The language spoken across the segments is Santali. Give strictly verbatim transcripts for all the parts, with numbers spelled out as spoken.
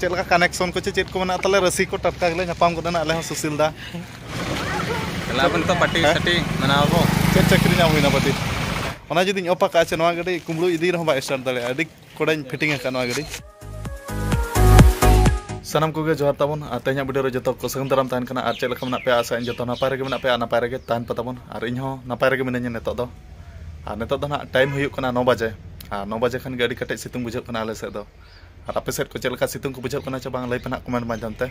ᱪᱮᱫ ᱞᱮᱠᱟ ᱠᱟᱱᱮᱠᱥᱚᱱ ᱠᱚ ᱪᱮ ᱪᱮᱫ ᱠᱚ ᱢᱮᱱᱟᱜ ᱛᱟᱞᱮ, ᱨᱟᱹᱥᱤ ᱠᱚ ᱴᱟᱴᱠᱟ ᱜᱮᱞᱮ ᱧᱟᱯᱟᱢ ᱜᱚᱫ ᱮᱱᱟ ᱟᱞᱮ ᱦᱚᱸ ᱥᱩᱥᱤᱞ ᱫᱟ᱾ ᱪᱟᱞᱟᱣ ᱵᱚᱱ ᱛᱚ ᱯᱟᱴᱤ ᱦᱮᱸ? ᱥᱟᱴᱤ ᱢᱟᱱᱟᱣ ᱟᱵᱚ᱾ ᱪᱮᱫ ᱪᱟᱹᱠᱨᱤ ᱧᱟᱢ ᱦᱩᱭᱱᱟ ᱯᱟᱴᱤ? ᱚᱱᱟ ᱡᱩᱫᱤᱧ ᱚᱯ ᱟᱠᱟᱫᱼᱟ ᱪᱮ ᱱᱚᱣᱟ ᱜᱟᱹᱰᱤ ᱠᱩᱢᱵᱽᱲᱩ ᱤᱫᱤ ᱨᱮᱦᱚᱸ ᱵᱟᱭ ᱥᱴᱟᱨᱴ ᱫᱟᱲᱮᱭᱟᱜᱼᱟ, ᱟᱹᱰᱤ ᱠᱚᱰᱟᱧ ᱯᱷᱤᱴᱤᱝ ᱟᱠᱟᱫ ᱱᱚᱣᱟ ᱜᱟᱹᱰᱤ᱾ ᱥᱟᱱᱟᱢ ᱠᱚᱜᱮ ᱡᱚᱦᱟᱨ ᱛᱟᱵᱚᱱ᱾ ᱟᱨ ᱛᱮᱦᱮᱧᱟᱜ ᱵᱷᱤᱰᱤᱭᱳ ᱨᱮ ᱡᱚᱛᱚ ᱠᱚ ᱥᱟᱹᱜᱩᱱ ᱫᱟᱨᱟᱢ ᱛᱟᱦᱮᱱ ᱠᱟᱱᱟ᱾ ᱟᱨ ᱪᱮᱫ ᱞᱮᱠᱟ ᱢᱮᱱᱟᱜ ᱯᱮᱭᱟ? ᱟᱥᱟ ᱟᱹᱧ ᱡᱚᱛᱚ ᱱᱟᱯᱟᱭ ᱨᱮᱜᱮ ᱢᱮᱱᱟᱜ ᱯᱮᱭᱟ ᱟᱨ ᱱᱟᱯᱟᱭ ᱨᱮᱜᱮ ᱛᱟᱦᱮᱱ ᱯᱮ ᱛᱟᱵᱚᱱ᱾ ᱟᱨ ᱤᱧ ᱦᱚᱸ ᱱᱟᱯᱟᱭ ᱨᱮᱜᱮ ᱢᱤᱱᱟᱹᱧᱟ ᱱᱤᱛᱚᱜ ᱫᱚ᱾ ᱟᱨ ᱱᱤᱛᱚᱜ ᱫᱚ ᱱᱟᱦᱟᱜ ᱴᱟᱭᱤᱢ ᱦᱩᱭᱩᱜ ᱠᱟᱱᱟ ᱱᱚ ᱵᱟᱡᱮ᱾ ᱟᱨ ᱱᱚ ᱵᱟᱡᱮ ᱠᱷᱟᱱ ᱜᱮ ᱟᱹᱰᱤ ᱠᱮᱴᱮᱡ ᱥᱤᱛᱩᱝ ᱵᱩᱡᱷᱟᱹᱜ ᱠᱟᱱᱟ ᱟᱞᱮ ᱥᱮᱫ ᱫᱚ᱾ ᱟᱨ ᱟᱯᱮ ᱥᱮᱫ ᱠᱚ ᱪᱮᱫ ᱞᱮᱠᱟ ᱥᱤᱛᱩᱝ ᱠᱚ ᱵᱩᱡᱷᱟᱹᱜ ᱠᱟᱱᱟ ᱪᱮ ᱵᱟᱝ, ᱞᱟᱹᱭ ᱯᱮ ᱱᱟᱦᱟᱜ ᱠᱚᱢᱮᱱᱴ ᱢᱟᱫᱽᱫᱷᱚᱢ ᱛᱮ᱾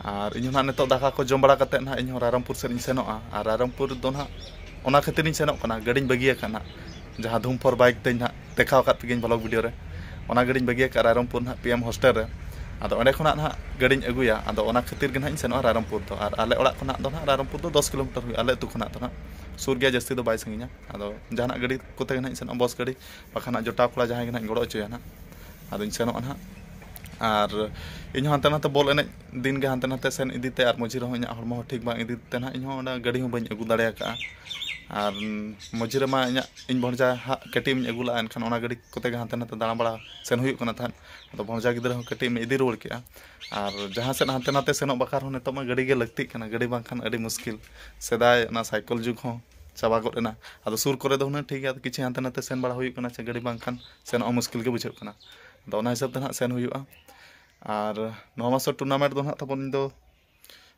ᱟᱨ ᱤᱧ ᱦᱚᱸ ᱱᱟᱦᱟᱜ ᱱᱤᱛᱚᱜ ᱫᱟᱠᱟ ᱠᱚ ᱡᱚᱢ ᱵᱟᱲᱟ ᱠᱟᱛᱮᱫ ᱱᱟᱦᱟᱜ ᱤᱧ ᱦᱚᱸ ᱨᱟᱭᱨᱚᱝᱯᱩᱨ ᱥᱮᱫ ᱤᱧ ᱥᱮᱱᱚᱜᱼᱟ᱾ ᱟᱨ ᱨᱟᱭᱨᱚᱝᱯᱩᱨ ᱫᱚ ᱱᱟᱦᱟᱜ ᱚᱱᱟ ᱠᱷᱟᱹᱛᱤᱨ ᱤᱧ ᱥᱮᱱᱚᱜ ᱠᱟᱱᱟ, ᱜᱟᱹᱰᱤᱧ ᱵᱟᱹᱜᱤᱭᱟᱠᱟᱫ ᱱᱟᱦᱟᱜ, ᱡᱟᱦᱟᱸ ᱫᱷᱩᱢ ᱯᱷᱳᱨ ᱵᱟᱭᱤᱠ ᱛᱮᱧ ᱱᱟᱦᱟᱜ ᱫᱮᱠᱷᱟᱣ ᱟᱠᱟᱫ ᱯᱮᱜᱮᱧ ᱵᱷᱞᱚᱜ ᱵᱷᱤᱰᱤᱭᱳ ᱨᱮ᱾ ᱚᱱᱟ ᱜᱟᱹᱰᱤᱧ ᱵᱟᱹᱜᱤᱭᱟᱠᱟᱫ ᱨᱟᱭᱨᱚᱝᱯᱩᱨ ᱱᱟᱦᱟᱜ ᱯᱤ ᱮᱢ ᱦᱳᱥᱴᱮᱞ ᱨᱮ᱾ ᱟᱫᱚ ᱚᱸᱰᱮ ᱠᱷᱚᱱᱟᱜ ᱱᱟᱦᱟᱜ ᱜᱟᱹᱰᱤᱧ ᱟᱹᱜᱩᱭᱟ᱾ ᱟᱫᱚ ᱚᱱᱟ ᱠᱷᱟᱹᱛᱤᱨ ᱜᱮ ᱱᱟᱦᱟᱜ ᱤᱧ ᱥᱮᱱᱚᱜᱼᱟ ᱨᱟᱭᱨᱚᱝᱯᱩᱨ ᱫᱚ᱾ ᱟᱨ ᱟᱞᱮ ᱚᱲᱟᱜ ᱠᱷᱚᱱᱟᱜ ᱫᱚ ᱱᱟᱦᱟᱜ ᱨᱟᱭᱨᱚᱝᱯᱩᱨ ᱫᱚ ᱫᱚᱥ ᱠᱤᱞᱳᱢᱤᱴᱟᱨ ᱦᱩᱭᱩᱜᱼᱟ, ᱟᱞᱮ ᱟᱹᱛᱩ ᱠᱷᱚᱱᱟᱜ ᱫᱚ ᱱᱟᱦᱟᱜ ᱥᱩᱨ ᱜᱮᱭᱟ, ᱡᱟᱹᱥᱛᱤ ᱫᱚ ᱵᱟᱭ ᱥᱟᱺᱜᱤᱧᱟ᱾ ᱟᱫᱚ ᱡᱟᱦᱟᱱᱟᱜ ᱜᱟᱹᱰᱤ ᱠᱚᱛᱮ ᱜᱮ ᱱᱟᱦᱟᱜ ᱤᱧ ᱥᱮᱱᱚᱜᱼᱟ, ᱵᱚᱥ ᱜᱟᱹᱰᱤ, ᱵᱟᱠᱷᱟᱱ ᱱᱟᱦᱟᱜ ᱡᱚᱴᱟᱣ ᱠᱚᱲᱟ ᱡᱟᱦᱟᱸᱭ ᱜᱮ ᱱᱟᱦᱟᱜ ᱤᱧ ᱜᱚᱲᱚ ᱦᱚᱪᱚᱭᱟ ᱱᱟᱦᱟᱜ᱾ ᱟᱫᱚᱧ ᱥᱮᱱᱚᱜᱼᱟ ᱱᱟᱦᱟᱜ᱾ ᱟᱨ ᱤᱧ ᱦᱚᱸ ᱦᱟᱱᱛᱮ ᱱᱟᱛᱮ ᱵᱚᱞ ᱮᱱᱮᱡ ᱫᱤᱱ ᱜᱮ ᱦᱟᱱᱛᱮ ᱱᱟᱛᱮ ᱥᱮᱱ ᱤᱫᱤ ᱛᱮ ᱟᱨ ᱢᱚᱡᱷᱤ ᱨᱮᱦᱚᱸ ᱤᱧᱟᱹᱜ ᱦᱚᱲᱢᱚ ᱦᱚᱸ ᱴᱷᱤᱠ ᱵᱟᱝ ᱤᱫᱤ ᱛᱮ ᱱᱟᱦᱟᱜ ᱤᱧ ᱦᱚᱸ ᱚᱸᱰᱮ ᱜᱟᱹᱰᱤ ᱦᱚᱸ ᱵᱟᱹᱧ ᱟᱹᱜᱩ ᱫᱟᱲᱮ ᱟᱠᱟᱫᱼᱟ᱾ ᱟᱨ ᱢᱚᱡᱷᱤ ᱨᱮᱢᱟ ᱤᱧᱟᱹᱜ, ᱤᱧ ᱵᱷᱚᱲᱡᱟ ᱦᱟᱸᱜ ᱠᱟᱹᱴᱤᱡ ᱤᱧ ᱟᱹᱜᱩ ᱞᱟᱜᱼᱟ, ᱮᱱᱠᱷᱟᱱ ᱚᱱᱟ ᱜᱟᱹᱰᱤ ᱠᱚᱛᱮ ᱜᱮ ᱦᱟᱱᱛᱮ ᱱᱟᱛᱮ ᱫᱟᱬᱟ ᱵᱟᱲᱟ ᱥᱮᱱ ᱦᱩᱭᱩᱜ ᱠᱟᱱᱟ ᱛᱟᱦᱮᱸᱫ᱾ ᱟᱫᱚ ᱵᱷᱚᱲᱡᱟ ᱜᱤᱫᱽᱨᱟᱹ ᱦᱚᱸ ᱠᱟᱹᱴᱤᱡ ᱮᱢ ᱤᱫᱤ ᱨᱩᱣᱟᱹᱲ ᱠᱮᱜᱼᱟ᱾ ᱟᱨ ᱡᱟᱦᱟᱸ ᱥᱮᱫ ᱦᱟᱱᱛᱮ ᱱᱟᱛᱮ ᱥᱮᱱᱚᱜ ᱵᱟᱠᱷᱨᱟ ᱦᱚᱸ ᱱᱤᱛᱚᱜ ᱢᱟ ᱜᱟᱹᱰᱤ ᱜᱮ ᱞᱟᱹᱠᱛᱤᱜ ᱠᱟᱱᱟ, ᱜᱟᱹᱰᱤ ᱵᱟᱝᱠᱷᱟᱱ ᱟᱹᱰᱤ ᱢᱩᱥᱠᱤᱞ᱾ ᱥᱮᱫᱟᱭ ᱚᱱᱟ ᱥᱟᱭᱠᱮᱞ ᱡᱩᱜᱽ ᱦᱚᱸ ᱪᱟᱵᱟ ᱜᱚᱫ ᱮᱱᱟ᱾ ᱟᱫᱚ ᱥᱩᱨ ᱠᱚᱨᱮ ᱫᱚ ᱦᱩᱱᱟᱹᱝ ᱴᱷᱤᱠ ᱜᱮᱭᱟ, ᱟᱫᱚ ᱠᱤᱪᱷᱩ ᱦᱟᱱᱛᱮ ᱱᱟᱛᱮ ᱥᱮᱱ ᱵᱟᱲᱟ ᱦᱩᱭᱩᱜ ᱠᱟᱱᱟ ᱥᱮ, ᱜᱟᱹᱰᱤ ᱵᱟᱝᱠᱷᱟᱱ ᱥᱮᱱᱚᱜ ᱦᱚᱸ ᱢᱩᱥᱠᱤᱞ ᱜᱮ ᱵᱩᱡᱷᱟᱹᱜ ᱠᱟᱱᱟ᱾ ᱟᱫᱚ ᱚᱱᱟ ᱦᱤᱥᱟᱹᱵ ᱛᱮ ᱱᱟᱦᱟᱜ ᱥᱮᱱ ᱦᱩᱭᱩᱜᱼᱟ᱾ ᱟᱨ ᱱᱚᱣᱟ ᱢᱟᱥ ᱴᱩᱨᱱᱟᱢᱮᱱᱴ ᱫᱚ ᱱᱟᱦᱟᱜ ᱛᱟᱵᱚᱱ ᱤᱧ ᱫᱚ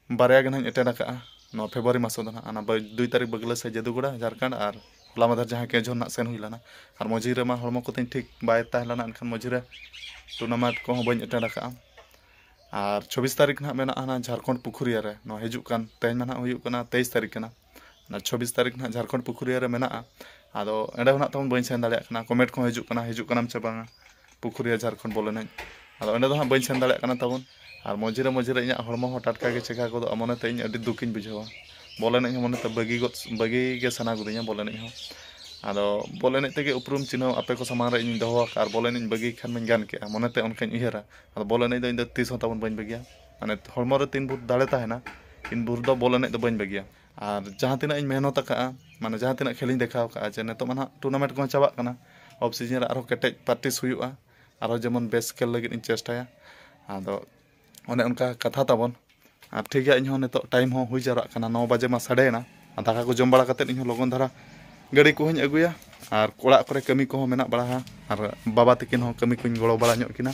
ᱵᱟᱨᱭᱟ ᱜᱮ ᱱᱟᱦᱟᱜ ᱤᱧ ᱮᱴᱮᱱᱰ ᱟᱠᱟᱫᱼᱟ᱾ ᱱᱚᱣᱟ ᱯᱷᱮᱵᱽᱨᱩᱣᱟᱨᱤ ᱢᱟᱥ ᱫᱚ ᱱᱟᱦᱟᱜ ᱚᱱᱟ ᱵᱟᱹᱭ-, ᱫᱩᱭ ᱛᱟᱹᱨᱤᱠᱷ ᱵᱟᱹᱜᱞᱟᱹ ᱥᱮ ᱡᱟᱹᱫᱩᱜᱚᱲᱟ ᱡᱷᱟᱲᱠᱷᱚᱸᱰ, ᱟᱨ ᱦᱚᱞᱟ ᱢᱟᱫᱷᱮᱨ ᱡᱟᱦᱟᱸ ᱠᱮᱡᱷᱚᱨ ᱱᱟᱦᱟᱜ ᱥᱮᱱ ᱦᱩᱭ ᱞᱮᱱᱟ᱾ ᱟᱨ ᱢᱚᱡᱷᱤ ᱨᱮᱢᱟ ᱦᱚᱲᱢᱚ ᱠᱚᱛᱤᱧ ᱴᱷᱤᱠ ᱵᱟᱭ ᱛᱟᱦᱮᱸ ᱞᱮᱱᱟ, ᱮᱱᱠᱷᱟᱱ ᱢᱚᱡᱷᱤ ᱨᱮ ᱴᱩᱨᱱᱟᱢᱮᱱᱴ ᱠᱚᱦᱚᱸ ᱵᱟᱹᱧ ᱮᱴᱮᱱᱰ ᱟᱠᱟᱫᱼᱟ᱾ ᱟᱨ ᱪᱷᱚᱵᱵᱤᱥ ᱛᱟᱹᱨᱤᱠᱷ ᱱᱟᱦᱟᱜ ᱢᱮᱱᱟᱜᱼᱟ ᱱᱟᱦᱟᱜ ᱡᱷᱟᱲᱠᱷᱚᱸᱰ ᱯᱩᱠᱷᱩᱨᱤᱭᱟ ᱨᱮ, ᱱᱚᱣᱟ ᱦᱤᱡᱩᱜ ᱠᱟᱱ, ᱛᱮᱦᱮᱧ ᱢᱟ ᱱᱟᱦᱟᱜ ᱦᱩᱭᱩᱜ ᱠᱟᱱᱟ ᱛᱮᱭᱤᱥ ᱛᱟᱹᱨᱤᱠᱷ ᱠᱟᱱᱟ᱾ ᱚᱱᱟ ᱪᱷᱚᱵᱵᱤᱥ ᱛᱟᱹᱨᱤᱠᱷ ᱱᱟᱦᱟᱜ ᱡᱷᱟᱲᱠᱷᱚᱸᱰ ᱯᱩᱠᱷᱩᱨᱤᱭᱟᱹ ᱨᱮ ᱢᱮᱱᱟᱜᱼᱟ᱾ ᱟᱫᱚ ᱚᱸᱰᱮ ᱦᱚᱸ ᱱᱟᱦᱟᱜ ᱛᱟᱵᱚᱱ ᱵᱟᱹᱧ ᱥᱮᱱ ᱫᱟᱲᱮᱭᱟᱜ ᱠᱟᱱᱟ᱾ ᱠᱚᱢᱮᱱᱴ ᱠᱚᱦᱚᱸ ᱦᱤᱡᱩᱜ ᱠᱟᱱᱟ, ᱦᱤᱡᱩᱜ ᱠᱟᱱᱟᱢ ᱪᱮ ᱵᱟᱝᱟ ᱯᱩᱠᱷᱩᱨᱤᱭᱟᱹ ᱡᱷᱟᱲᱠᱷᱚᱸᱰ ᱵᱚᱞ ᱮᱱᱮᱡ᱾ ᱟᱫᱚ ᱚᱸᱰᱮ ᱫᱚ ᱦᱟᱸᱜ ᱵᱟᱹᱧ ᱥᱮᱱ ᱫᱟᱲᱮᱭᱟᱜ ᱠᱟᱱᱟ ᱛᱟᱵᱚᱱ᱾ ᱟᱨ ᱢᱚᱡᱷᱤᱨᱮ ᱢᱚᱡᱷᱤᱨᱮ ᱤᱧᱟᱹᱜ ᱦᱚᱲᱢᱚ ᱦᱚᱸ ᱴᱟᱴᱠᱟ ᱜᱮ ᱪᱮᱠᱟ ᱜᱚᱫᱚᱜᱼᱟ, ᱢᱚᱱᱮᱛᱮ ᱤᱧ ᱟᱹᱰᱤ ᱫᱩᱠᱤᱧ ᱵᱩᱡᱷᱟᱹᱣᱟ᱾ ᱵᱚᱞ ᱮᱱᱮᱡ ᱦᱚᱸ ᱢᱚᱱᱮᱛᱮ ᱵᱟᱹᱜᱤ ᱜᱚᱫ, ᱵᱟᱹᱜᱤ ᱜᱮ ᱥᱟᱱᱟ ᱜᱚᱫᱤᱧᱟ ᱵᱚᱞ ᱮᱱᱮᱡ ᱦᱚᱸ᱾ ᱟᱫᱚ ᱵᱚᱞ ᱮᱱᱮᱡ ᱛᱮᱜᱮ ᱩᱯᱨᱩᱢ ᱪᱤᱱᱦᱟᱹᱣ ᱟᱯᱮ ᱠᱚ ᱥᱟᱢᱟᱝ ᱨᱮ ᱤᱧᱤᱧ ᱫᱚᱦᱚ ᱟᱠᱟᱫᱼᱟ, ᱟᱨ ᱵᱚᱞ ᱮᱱᱮᱡ ᱤᱧ ᱵᱟᱹᱜᱤ ᱠᱷᱟᱱ ᱢᱟᱧ ᱜᱟᱱ ᱠᱮᱜᱼᱟ, ᱢᱚᱱᱮᱛᱮ ᱚᱱᱠᱟᱧ ᱩᱭᱦᱟᱹᱨᱟ᱾ ᱟᱫᱚ ᱵᱚᱞ ᱮᱱᱮᱡ ᱫᱚ ᱤᱧ ᱫᱚ ᱛᱤᱥ ᱦᱚᱸ ᱛᱟᱵᱚᱱ ᱵᱟᱹᱧ ᱵᱟᱹᱜᱤᱭᱟ᱾ ᱢᱟᱱᱮ ᱦᱚᱲᱢᱚ ᱨᱮ ᱛᱤᱱ ᱵᱷᱳᱨ ᱫᱟᱲᱮ ᱛᱟᱦᱮᱱᱟ, ᱤᱱ ᱵᱷᱳᱨ ᱫᱚ ᱵᱚᱞ ᱮᱱᱮᱡ ᱫᱚ ᱵᱟᱹᱧ ᱵᱟᱹᱜᱤᱭᱟ᱾ ᱟᱨ ᱡᱟᱦᱟᱸ ᱛᱤᱱᱟᱹᱜ ᱤᱧ ᱢᱮᱦᱱᱚᱛ ᱟᱠᱟᱫᱼᱟ, ᱢᱟᱱᱮ ᱡᱟᱦᱟᱸ ᱛᱤᱱᱟᱹᱜ ᱠᱷᱮᱞ ᱤᱧ ᱫᱮᱠᱷᱟᱣ ᱟᱠᱟᱫᱼᱟ, ᱡᱮ ᱱᱤᱛᱚᱜ ᱢᱟ ᱱᱟᱦᱟᱜ ᱴᱩᱨᱱᱟᱢᱮᱱᱴ ᱠᱚᱦᱚᱸ ᱪᱟᱵᱟᱜ ᱠᱟᱱᱟ, ᱚᱯᱷ ᱥᱤᱡᱤᱱ ᱨᱮ ᱟᱨᱦᱚᱸ ᱠᱮᱴᱮᱡ ᱯᱨᱮᱠᱴᱤᱥ ᱦᱩᱭᱩᱜᱼᱟ, ᱟᱨᱦᱚᱸ ᱡᱮᱢᱚᱱ ᱵᱮᱥ ᱠᱷᱮᱞ ᱞᱟᱹᱜᱤᱫ ᱤᱧ ᱪᱮᱥᱴᱟᱭᱟ᱾ ᱟᱫᱚ ᱚᱱᱮ ᱚᱱᱠᱟ ᱠᱟᱛᱷᱟ ᱛᱟᱵᱚᱱ᱾ ᱟᱨ ᱴᱷᱤᱠ ᱜᱮᱭᱟ, ᱤᱧ ᱦᱚᱸ ᱱᱤᱛᱚᱜ ᱴᱟᱭᱤᱢ ᱦᱚᱸ ᱦᱩᱭ ᱡᱟᱣᱨᱟᱜ ᱠᱟᱱᱟ, ᱱᱚ ᱵᱟᱡᱮ ᱢᱟ ᱥᱟᱰᱮᱭᱮᱱᱟ᱾ ᱟᱨ ᱫᱟᱠᱟ ᱠᱚ ᱡᱚᱢ ᱵᱟᱲᱟ ᱠᱟᱛᱮᱫ ᱤᱧ ᱦᱚᱸ ᱞᱚᱜᱚᱱ ᱫᱷᱟᱨᱟ ᱜᱟᱹᱰᱤ ᱠᱚᱦᱚᱸᱧ ᱟᱹᱜᱩᱭᱟ᱾ ᱟᱨ ᱚᱲᱟᱜ ᱠᱚᱨᱮ ᱠᱟᱹᱢᱤ ᱠᱚᱦᱚᱸ ᱢᱮᱱᱟᱜ ᱵᱟᱲᱟ ᱦᱟ᱾ ᱟᱨ ᱵᱟᱵᱟ ᱛᱟᱹᱠᱤᱱ ᱦᱚᱸ ᱠᱟᱹᱢᱤ ᱠᱚᱧ ᱜᱚᱲᱚ ᱵᱟᱲᱟ ᱧᱚᱜ ᱠᱤᱱᱟ᱾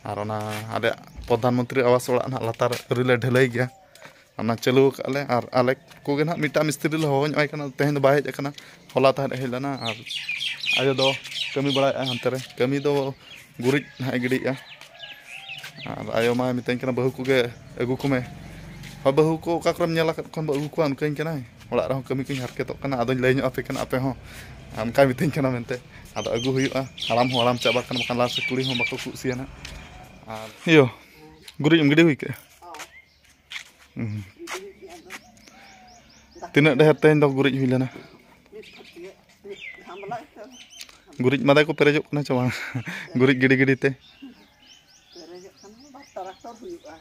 ᱟᱨ ᱚᱱᱟ ᱟᱞᱮᱭᱟᱜ ᱯᱨᱚᱫᱷᱟᱱ ᱢᱚᱱᱛᱨᱤ ᱟᱵᱟᱥ ᱚᱲᱟᱜ ᱱᱟᱦᱟᱜ ᱞᱟᱛᱟᱨ ᱨᱮᱞᱮ ᱰᱷᱟᱹᱞᱟᱹᱭ ᱜᱮᱭᱟ, ᱚᱱᱟ ᱪᱟᱹᱞᱩ ᱟᱠᱟᱫ ᱞᱮ᱾ ᱟᱨ ᱟᱞᱮ ᱠᱚᱜᱮ ᱱᱟᱦᱟᱜ ᱢᱤᱫᱴᱟᱝ ᱢᱤᱥᱛᱨᱤ ᱞᱮ ᱦᱚᱦᱚ ᱧᱚᱜ ᱟᱭ ᱠᱟᱱᱟ, ᱛᱮᱦᱮᱧ ᱫᱚ ᱵᱟᱭ ᱦᱮᱡ ᱟᱠᱟᱱᱟ, ᱦᱚᱞᱟ ᱛᱟᱦᱮᱸᱫ ᱦᱮᱡ ᱞᱮᱱᱟ᱾ ᱟᱨ ᱟᱭᱳ ᱫᱚ ᱠᱟᱹᱢᱤ ᱵᱟᱲᱟᱭᱮᱫᱼᱟᱭ ᱦᱟᱱᱛᱮ ᱨᱮ, ᱠᱟᱹᱢᱤ ᱫᱚ ᱜᱩᱨᱤᱡ ᱱᱟᱦᱟᱜ ᱮ ᱜᱤᱰᱤᱭᱮᱫᱼᱟ᱾ ᱟᱨ ᱟᱭᱳ ᱢᱟᱭ ᱢᱤᱛᱟᱹᱧ ᱠᱟᱱᱟ, "ᱵᱟᱹᱦᱩ ᱠᱚᱜᱮ ᱟᱹᱜᱩ ᱠᱚᱢᱮ, ᱦᱳᱭ, ᱵᱟᱹᱦᱩ ᱠᱚ ᱚᱠᱟ ᱠᱚᱨᱮᱢ ᱧᱮᱞ ᱟᱠᱟᱫ ᱠᱷᱟᱱ ᱫᱚ ᱟᱹᱜᱩ ᱠᱚᱣᱟ", ᱚᱱᱠᱟᱧ ᱠᱟᱱᱟᱭ᱾ ᱚᱲᱟᱜ ᱨᱮᱦᱚᱸ ᱠᱟᱹᱢᱤ ᱠᱚᱧ ᱦᱟᱨᱠᱮᱛᱚᱜ ᱠᱟᱱᱟ, ᱟᱫᱚᱧ ᱞᱟᱹᱭ ᱧᱚᱜ ᱟᱯᱮ ᱠᱟᱱᱟ ᱟᱯᱮ ᱦᱚᱸ, ᱚᱱᱠᱟᱭ ᱢᱤᱛᱟᱹᱧ ᱠᱟᱱᱟ ᱢᱮᱱᱛᱮ᱾ ᱟᱫᱚ ᱟᱹᱜᱩ ᱦᱩᱭᱩᱜᱼᱟ, ᱦᱟᱲᱟᱢ ᱦᱚᱸ ᱦᱟᱲᱟᱢ ᱪᱟᱵᱟ ᱠᱟᱱᱟ, ᱵᱟᱠᱷᱟᱱ ᱞᱟᱦᱟ ᱥᱮᱫ ᱠᱩᱲᱤ ᱦᱚᱸ ᱵᱟᱠᱚ ᱠᱩᱥᱤᱭᱟᱱᱟ᱾ ᱟᱨ ᱤᱭᱳ, ᱜᱩᱨᱤᱡ ᱮᱢ ᱜᱤᱰᱤ ᱦᱩᱭ ᱠᱮᱫᱼᱟ? ᱦᱩᱸ᱾ ᱛᱤᱱᱟᱹᱜ ᱰᱷᱮᱨ ᱛᱮᱦᱮᱧ ᱫᱚ ᱜᱩᱨᱤᱡ ᱦᱩᱭ ᱞᱮᱱᱟ? ᱜᱩᱨᱤᱡ ᱢᱟᱫᱮ ᱠᱚ ᱯᱮᱨᱮᱡᱚᱜ ᱠᱟᱱᱟ ᱪᱮ ᱵᱟᱝ? ᱜᱩᱨᱤᱡ ᱜᱤᱰᱤ ᱜᱤᱰᱤ ᱛᱮ᱾ ᱯᱮᱨᱮᱡᱚᱜ ᱠᱟᱱᱟ, ᱵᱟᱨ ᱴᱨᱟᱠᱴᱚᱨ ᱦᱩᱭᱩᱜᱼᱟ᱾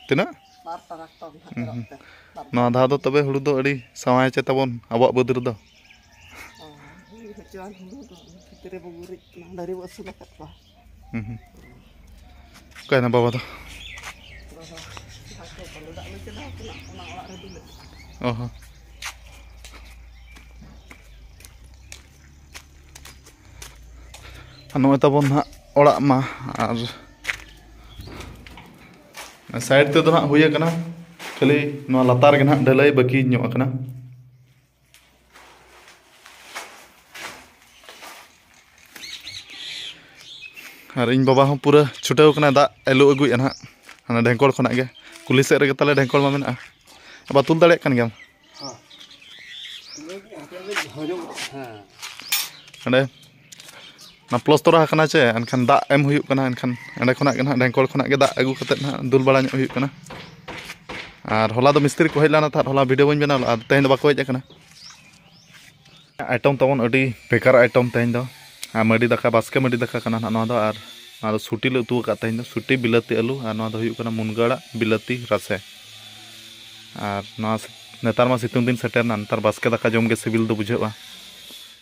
ᱛᱤᱱᱟᱹᱜ? ᱵᱟᱨ ᱴᱨᱟᱠᱴᱚᱨ ᱱᱟᱦᱟᱜ ᱦᱩᱸ, ᱮᱨᱚᱜ ᱦᱩᱸ᱾ ᱛᱮ᱾ ᱵᱟᱨ ᱱᱚᱣᱟ ᱫᱷᱟᱣ ᱫᱚ ᱛᱚᱵᱮ ᱦᱩᱲᱩ ᱫᱚ ᱟᱹᱰᱤ ᱥᱟᱶᱟᱭ ᱪᱮ ᱛᱟᱵᱚᱱ ᱟᱵᱚᱣᱟᱜ ᱵᱟᱹᱫᱽ ᱨᱮᱫᱚ᱾ ᱚ, ᱦᱩᱭ ᱦᱚᱪᱚᱣᱟᱱ ᱦᱩᱲᱩ ᱫᱚ ᱠᱷᱮᱛ ᱨᱮᱵᱚ ᱜᱩᱨᱤᱡ ᱠᱟᱱᱟ, ᱰᱟᱹᱝᱨᱤ ᱵᱚ ᱟᱹᱥᱩᱞ ᱟᱠᱟᱫ ᱠᱚᱣᱟ᱾ ᱦᱩᱸ, ᱦᱩᱸ᱾ ᱚᱠᱟᱭᱮᱱᱟ ᱵᱟᱵᱟ ᱫᱚ? ᱵᱟᱵᱟ, ᱡᱟᱦᱟᱸ ᱠᱚ ᱵᱟᱹᱞᱩ ᱫᱟᱜ ᱞᱩ ᱪᱟᱞᱟᱣ ᱠᱟᱱᱟ, ᱚᱱᱟ ᱚᱲᱟᱜ ᱨᱮ ᱫᱩᱞᱟᱹᱜ᱾ ᱚ ᱦᱚᱸ᱾ ᱟᱨ ᱱᱚᱜᱼᱚᱭ ᱛᱟᱵᱚᱱ ᱱᱟᱦᱟᱜ ᱚᱲᱟᱜ ᱢᱟ, ᱟᱨ ᱥᱟᱭᱤᱰ ᱛᱮᱫᱚ ᱱᱟᱦᱟᱜ ᱦᱩᱭ ᱟᱠᱟᱱᱟ, ᱠᱷᱟᱹᱞᱤ ᱱᱚᱣᱟ ᱞᱟᱛᱟᱨ ᱜᱮ ᱱᱟᱦᱟᱜ ᱰᱷᱟᱹᱞᱟᱹᱭ ᱵᱟᱹᱠᱤ ᱧᱚᱜ ᱟᱠᱟᱱᱟ᱾ ᱟᱨ ᱤᱧ ᱵᱟᱵᱟ ᱦᱚᱸ ᱯᱩᱨᱟᱹ ᱪᱷᱩᱴᱟᱹᱣ ᱠᱟᱱᱟ, ᱫᱟᱜ ᱮ ᱞᱩ ᱟᱹᱜᱩᱭᱮᱫᱼᱟ ᱱᱟᱦᱟᱜ, ᱦᱟᱱᱟ ᱰᱷᱮᱝᱠᱚᱞ ᱠᱷᱚᱱᱟᱜ ᱜᱮ᱾ ᱠᱩᱞᱦᱤ ᱥᱮᱫ ᱨᱮᱜᱮ ᱛᱟᱞᱮ ᱰᱷᱮᱝᱠᱚᱞ ᱢᱟ ᱢᱮᱱᱟᱜᱼᱟ᱾ ᱵᱟᱵᱟ, ᱛᱩᱞ ᱫᱟᱲᱮᱭᱟᱜ ᱠᱟᱱ ᱜᱮᱭᱟᱢ? ᱦᱮᱸ᱾ ᱚᱸᱰᱮ ᱚᱱᱟ ᱯᱞᱚᱥᱛᱚᱨ ᱟᱠᱟᱱᱟ ᱪᱮ, ᱮᱱᱠᱷᱟᱱ ᱫᱟᱜ ᱮᱢ ᱦᱩᱭᱩᱜ ᱠᱟᱱᱟ, ᱮᱱᱠᱷᱟᱱ ᱚᱸᱰᱮ ᱠᱷᱚᱱᱟᱜ ᱜᱮ ᱱᱟᱦᱟᱜ, ᱰᱷᱮᱝᱠᱚᱞ ᱠᱷᱚᱱᱟᱜ ᱜᱮ ᱫᱟᱜ ᱟᱹᱜᱩ ᱠᱟᱛᱮᱫ ᱱᱟᱦᱟᱜ ᱫᱩᱞ ᱵᱟᱲᱟ ᱧᱚᱜ ᱦᱩᱭᱩᱜ ᱠᱟᱱᱟ᱾ ᱟᱨ ᱦᱚᱞᱟ ᱫᱚ ᱢᱤᱥᱛᱨᱤ ᱠᱚ ᱦᱮᱡ ᱞᱮᱱᱟ ᱛᱟᱦᱮᱸᱫ, ᱦᱚᱞᱟ ᱵᱷᱤᱰᱤᱭᱳ ᱵᱟᱹᱧ ᱵᱮᱱᱟᱣ ᱞᱮᱫᱼᱟ, ᱛᱮᱦᱮᱧ ᱫᱚ ᱵᱟᱠᱚ ᱦᱮᱡ ᱟᱠᱟᱱᱟ᱾ ᱟᱭᱴᱚᱢ ᱛᱟᱵᱚᱱ ᱟᱹᱰᱤ ᱵᱮᱠᱟᱨ ᱟᱭᱴᱚᱢ ᱛᱮᱦᱮᱧ ᱫᱚ᱾ ᱟᱨ ᱢᱟᱹᱰᱤ ᱫᱟᱠᱟ, ᱵᱟᱥᱠᱮ ᱢᱟᱹᱰᱤ ᱫᱟᱠᱟ ᱠᱟᱱᱟ ᱱᱟᱦᱟᱜ ᱱᱚᱣᱟ ᱫᱚ᱾ ᱟᱨ ᱱᱚᱣᱟ ᱫᱚ ᱥᱩᱴᱤ ᱞᱮ ᱩᱛᱩ ᱟᱠᱟᱫ ᱛᱮᱦᱮᱧ ᱫᱚ, ᱥᱩᱴᱤ ᱵᱤᱞᱟᱹᱛᱤ ᱟᱹᱞᱩ, ᱟᱨ ᱱᱚᱣᱟ ᱫᱚ ᱦᱩᱭᱩᱜ ᱠᱟᱱᱟ ᱢᱩᱱᱜᱟᱹ ᱟᱲᱟᱜ ᱵᱤᱞᱟᱹᱛᱤ ᱨᱟᱥᱮ᱾ ᱟᱨ ᱱᱚᱣᱟ ᱥᱤ-, ᱱᱮᱛᱟᱨ ᱢᱟ ᱥᱤᱛᱩᱝ ᱫᱤᱱ ᱥᱮᱴᱮᱨ ᱮᱱᱟ, ᱱᱮᱛᱟᱨ ᱵᱟᱥᱠᱮ ᱫᱟᱠᱟ ᱡᱚᱢ ᱜᱮ ᱥᱤᱵᱤᱞ ᱫᱚ ᱵᱩᱡᱷᱟᱹᱜᱼᱟ᱾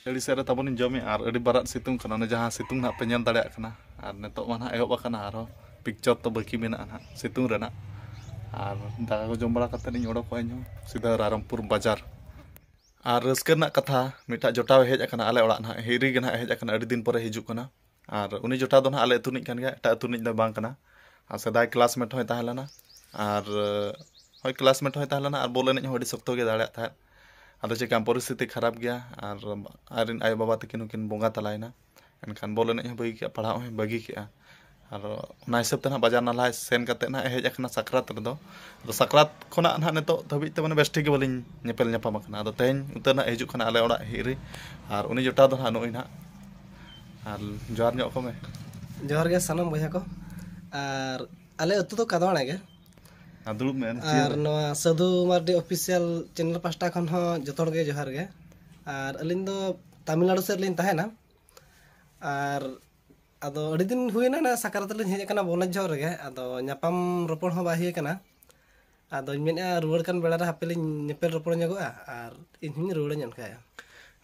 ᱟᱹᱰᱤ ᱥᱮᱫ ᱨᱮ ᱛᱟᱵᱚᱱᱤᱧ ᱡᱚᱢᱮᱫᱼᱟ, ᱟᱨ ᱟᱹᱰᱤ ᱵᱟᱨᱟᱫ ᱥᱤᱛᱩᱝ ᱠᱟᱱᱟ, ᱚᱱᱮ ᱡᱟᱦᱟᱸ ᱥᱤᱛᱩᱝ ᱱᱟᱦᱟᱜ ᱯᱮ ᱧᱮᱞ ᱫᱟᱲᱮᱭᱟᱜ ᱠᱟᱱᱟ᱾ ᱟᱨ ᱱᱤᱛᱚᱜ ᱢᱟ ᱱᱟᱦᱟᱜ ᱮᱦᱚᱵ ᱟᱠᱟᱱᱟ ᱟᱨᱦᱚᱸ᱾ ᱯᱤᱠᱪᱟᱨ ᱛᱚ ᱵᱟᱹᱠᱤ ᱢᱮᱱᱟᱜᱼᱟ ᱱᱟᱦᱟᱜ ᱥᱤᱛᱩᱝ ᱨᱮᱱᱟᱜ᱾ ᱟᱨ ᱫᱟᱠᱟ ᱠᱚ ᱡᱚᱢ ᱵᱟᱲᱟ ᱠᱟᱛᱮᱫ ᱤᱧ ᱚᱰᱚᱠᱚᱜᱼᱟ ᱤᱧᱦᱚᱸ ᱥᱤᱫᱷᱟᱹ ᱨᱟᱭᱨᱚᱝᱯᱩᱨ ᱵᱟᱡᱟᱨ᱾ ᱟᱨ ᱨᱟᱹᱥᱠᱟᱹ ᱨᱮᱱᱟᱜ ᱠᱟᱛᱷᱟ, ᱢᱤᱫᱴᱟᱜ ᱡᱚᱴᱟᱣ ᱦᱮᱡ ᱟᱠᱟᱱᱟ ᱟᱞᱮ ᱚᱲᱟᱜ ᱱᱟᱦᱟᱜ, ᱦᱤᱨᱤ ᱜᱮ ᱱᱟᱦᱟᱜ ᱦᱮᱡ ᱟᱠᱟᱱᱟ, ᱟᱹᱰᱤ ᱫᱤᱱ ᱯᱚᱨᱮ ᱦᱤᱡᱩᱜ ᱠᱟᱱᱟ᱾ ᱟᱨ ᱩᱱᱤ ᱡᱚᱴᱟᱣ ᱫᱚ ᱱᱟᱦᱟᱜ ᱟᱞᱮ ᱟᱹᱛᱩ ᱨᱤᱱᱤᱡ ᱠᱟᱱ ᱜᱮᱭᱟ, ᱮᱴᱟᱜ ᱟᱹᱛᱩ ᱨᱤᱱᱤᱡ ᱫᱚ ᱵᱟᱝ ᱠᱟᱱᱟ᱾ ᱟᱨ ᱥᱮᱫᱟᱭ ᱠᱞᱟᱥᱢᱮᱴ ᱦᱚᱸᱭ ᱛᱟᱦᱮᱸ ᱞᱮᱱᱟ, ᱟᱨ ᱦᱳᱭ ᱠᱞᱟᱥᱢᱮᱴ ᱦᱚᱸᱭ ᱛᱟᱦᱮᱸ ᱞᱮᱱᱟ, ᱟᱨ ᱵᱚᱞ ᱮᱱᱮᱡ ᱦᱚᱸ ᱟᱹᱰᱤ ᱥᱚᱠᱛᱚ ᱜᱮ ᱫᱟᱲᱮᱭᱟᱜ ᱛᱟᱦᱮᱸᱫ᱾ ᱟᱫᱚ ᱪᱮᱠᱟᱢ, ᱯᱚᱨᱤᱥᱛᱷᱤᱛᱤ ᱠᱷᱟᱨᱟᱯ ᱜᱮᱭᱟ, ᱟᱨ ᱟᱡᱨᱮᱱ ᱟᱭᱳᱼᱵᱟᱵᱟ ᱛᱟᱹᱠᱤᱱ ᱦᱚᱸᱠᱤᱱ ᱵᱚᱸᱜᱟ ᱛᱟᱞᱟᱭᱮᱱᱟ᱾ ᱮᱱᱠᱷᱟᱱ ᱵᱚᱞ ᱮᱱᱮᱡ ᱦᱚᱸ ᱵᱟᱹᱜᱤ ᱠᱮᱜᱼᱟ, ᱯᱟᱲᱦᱟᱜ ᱦᱚᱸᱭ ᱵᱟᱹᱜᱤ ᱠᱮᱜᱼᱟ᱾ ᱟᱨ ᱚᱱᱟ ᱦᱤᱥᱟᱹᱵ ᱛᱮ ᱱᱟᱦᱟᱜ ᱵᱟᱡᱟᱨ ᱱᱟᱞᱦᱟ ᱥᱮᱱ ᱠᱟᱛᱮᱫ ᱱᱟᱦᱟᱜ ᱦᱮᱡ ᱟᱠᱟᱱᱟ ᱥᱟᱠᱨᱟᱛ ᱨᱮᱫᱚ᱾ ᱟᱫᱚ ᱥᱟᱠᱨᱟᱛ ᱠᱷᱚᱱᱟᱜ ᱱᱟᱦᱟᱜ ᱱᱤᱛᱚᱜ ᱫᱷᱟᱹᱵᱤᱡ ᱛᱮ ᱢᱟᱱᱮ ᱵᱮᱥ ᱴᱷᱤᱠ ᱜᱮ ᱵᱟᱹᱞᱤᱧ ᱧᱮᱯᱮᱞ ᱧᱟᱯᱟᱢ ᱟᱠᱟᱱᱟ᱾ ᱟᱫᱚ ᱛᱮᱦᱮᱧ ᱩᱛᱟᱹᱨ ᱱᱟᱦᱟᱜ ᱦᱤᱡᱩᱜ ᱠᱟᱱᱟ ᱟᱞᱮ ᱚᱲᱟᱜ ᱦᱮᱡ ᱨᱮ, ᱟᱨ ᱩᱱᱤ ᱡᱚᱴᱟᱣ ᱫᱚ ᱱᱟᱦᱟᱜ ᱱᱩᱜᱼᱩᱭ ᱱᱟᱦᱟᱜ᱾ ᱟᱨ ᱡᱚᱦᱟᱨ ᱧᱚᱜ ᱠᱚ ᱢᱮ᱾ ᱡᱚᱦᱟᱨ ᱜᱮ ᱥᱟᱱᱟᱢ ᱵᱚᱭᱦᱟ ᱠᱚ᱾ ᱟᱨ ᱟᱞᱮ ᱟᱹᱛᱩ ᱫᱚ ᱠᱟᱫᱣᱟᱲᱟ ᱜᱮ᱾ ᱟᱨ ᱫᱩᱲᱩᱵ ᱢᱮ, ᱟᱨ ᱪᱮᱭᱟᱨ ᱨᱮ᱾ ᱱᱚᱣᱟ ᱥᱟᱹᱫᱷᱩ ᱢᱟᱨᱰᱤ ᱚᱯᱷᱤᱥᱤᱭᱟᱞ ᱪᱮᱱᱮᱞ ᱯᱟᱦᱴᱟ ᱠᱷᱚᱱ ᱦᱚᱸ ᱡᱚᱛᱚ ᱦᱚᱲ ᱜᱮ ᱡᱚᱦᱟᱨ ᱜᱮ᱾ ᱟᱨ ᱟᱹᱞᱤᱧ ᱫᱚ ᱛᱟᱢᱤᱞᱱᱟᱲᱩ ᱥᱮᱫ ᱨᱮᱞᱤᱧ ᱛᱟᱦᱮᱱᱟ᱾ ᱟᱨ ᱟᱫᱚ ᱟᱹᱰᱤ ᱫᱤᱱ ᱦᱩᱭᱱᱟ ᱱᱟ ᱥᱟᱠᱨᱟᱛ ᱨᱮᱞᱤᱧ ᱦᱮᱡ ᱟᱠᱟᱱᱟ ᱵᱚᱞᱮ ᱡᱚᱦᱚᱜ ᱨᱮᱜᱮ, ᱟᱫᱚ ᱧᱟᱯᱟᱢ ᱨᱚᱯᱚᱲ ᱦᱚᱸ ᱵᱟᱭ ᱦᱩᱭ ᱟᱠᱟᱱᱟ᱾ ᱟᱫᱚᱧ ᱢᱮᱱᱮᱫᱼᱟ ᱨᱩᱣᱟᱹᱲ ᱠᱟᱱ ᱵᱮᱲᱟ ᱨᱮ ᱦᱟᱯᱮ ᱞᱤᱧ ᱧᱮᱯᱮᱞ ᱨᱚᱯᱚᱲ ᱧᱚᱜᱚᱜᱼᱟ, ᱟᱨ ᱤᱧ ᱦᱚᱸᱧ ᱨᱩᱣᱟᱹᱲᱟᱹᱧ ᱚᱱᱠᱟᱭᱟ᱾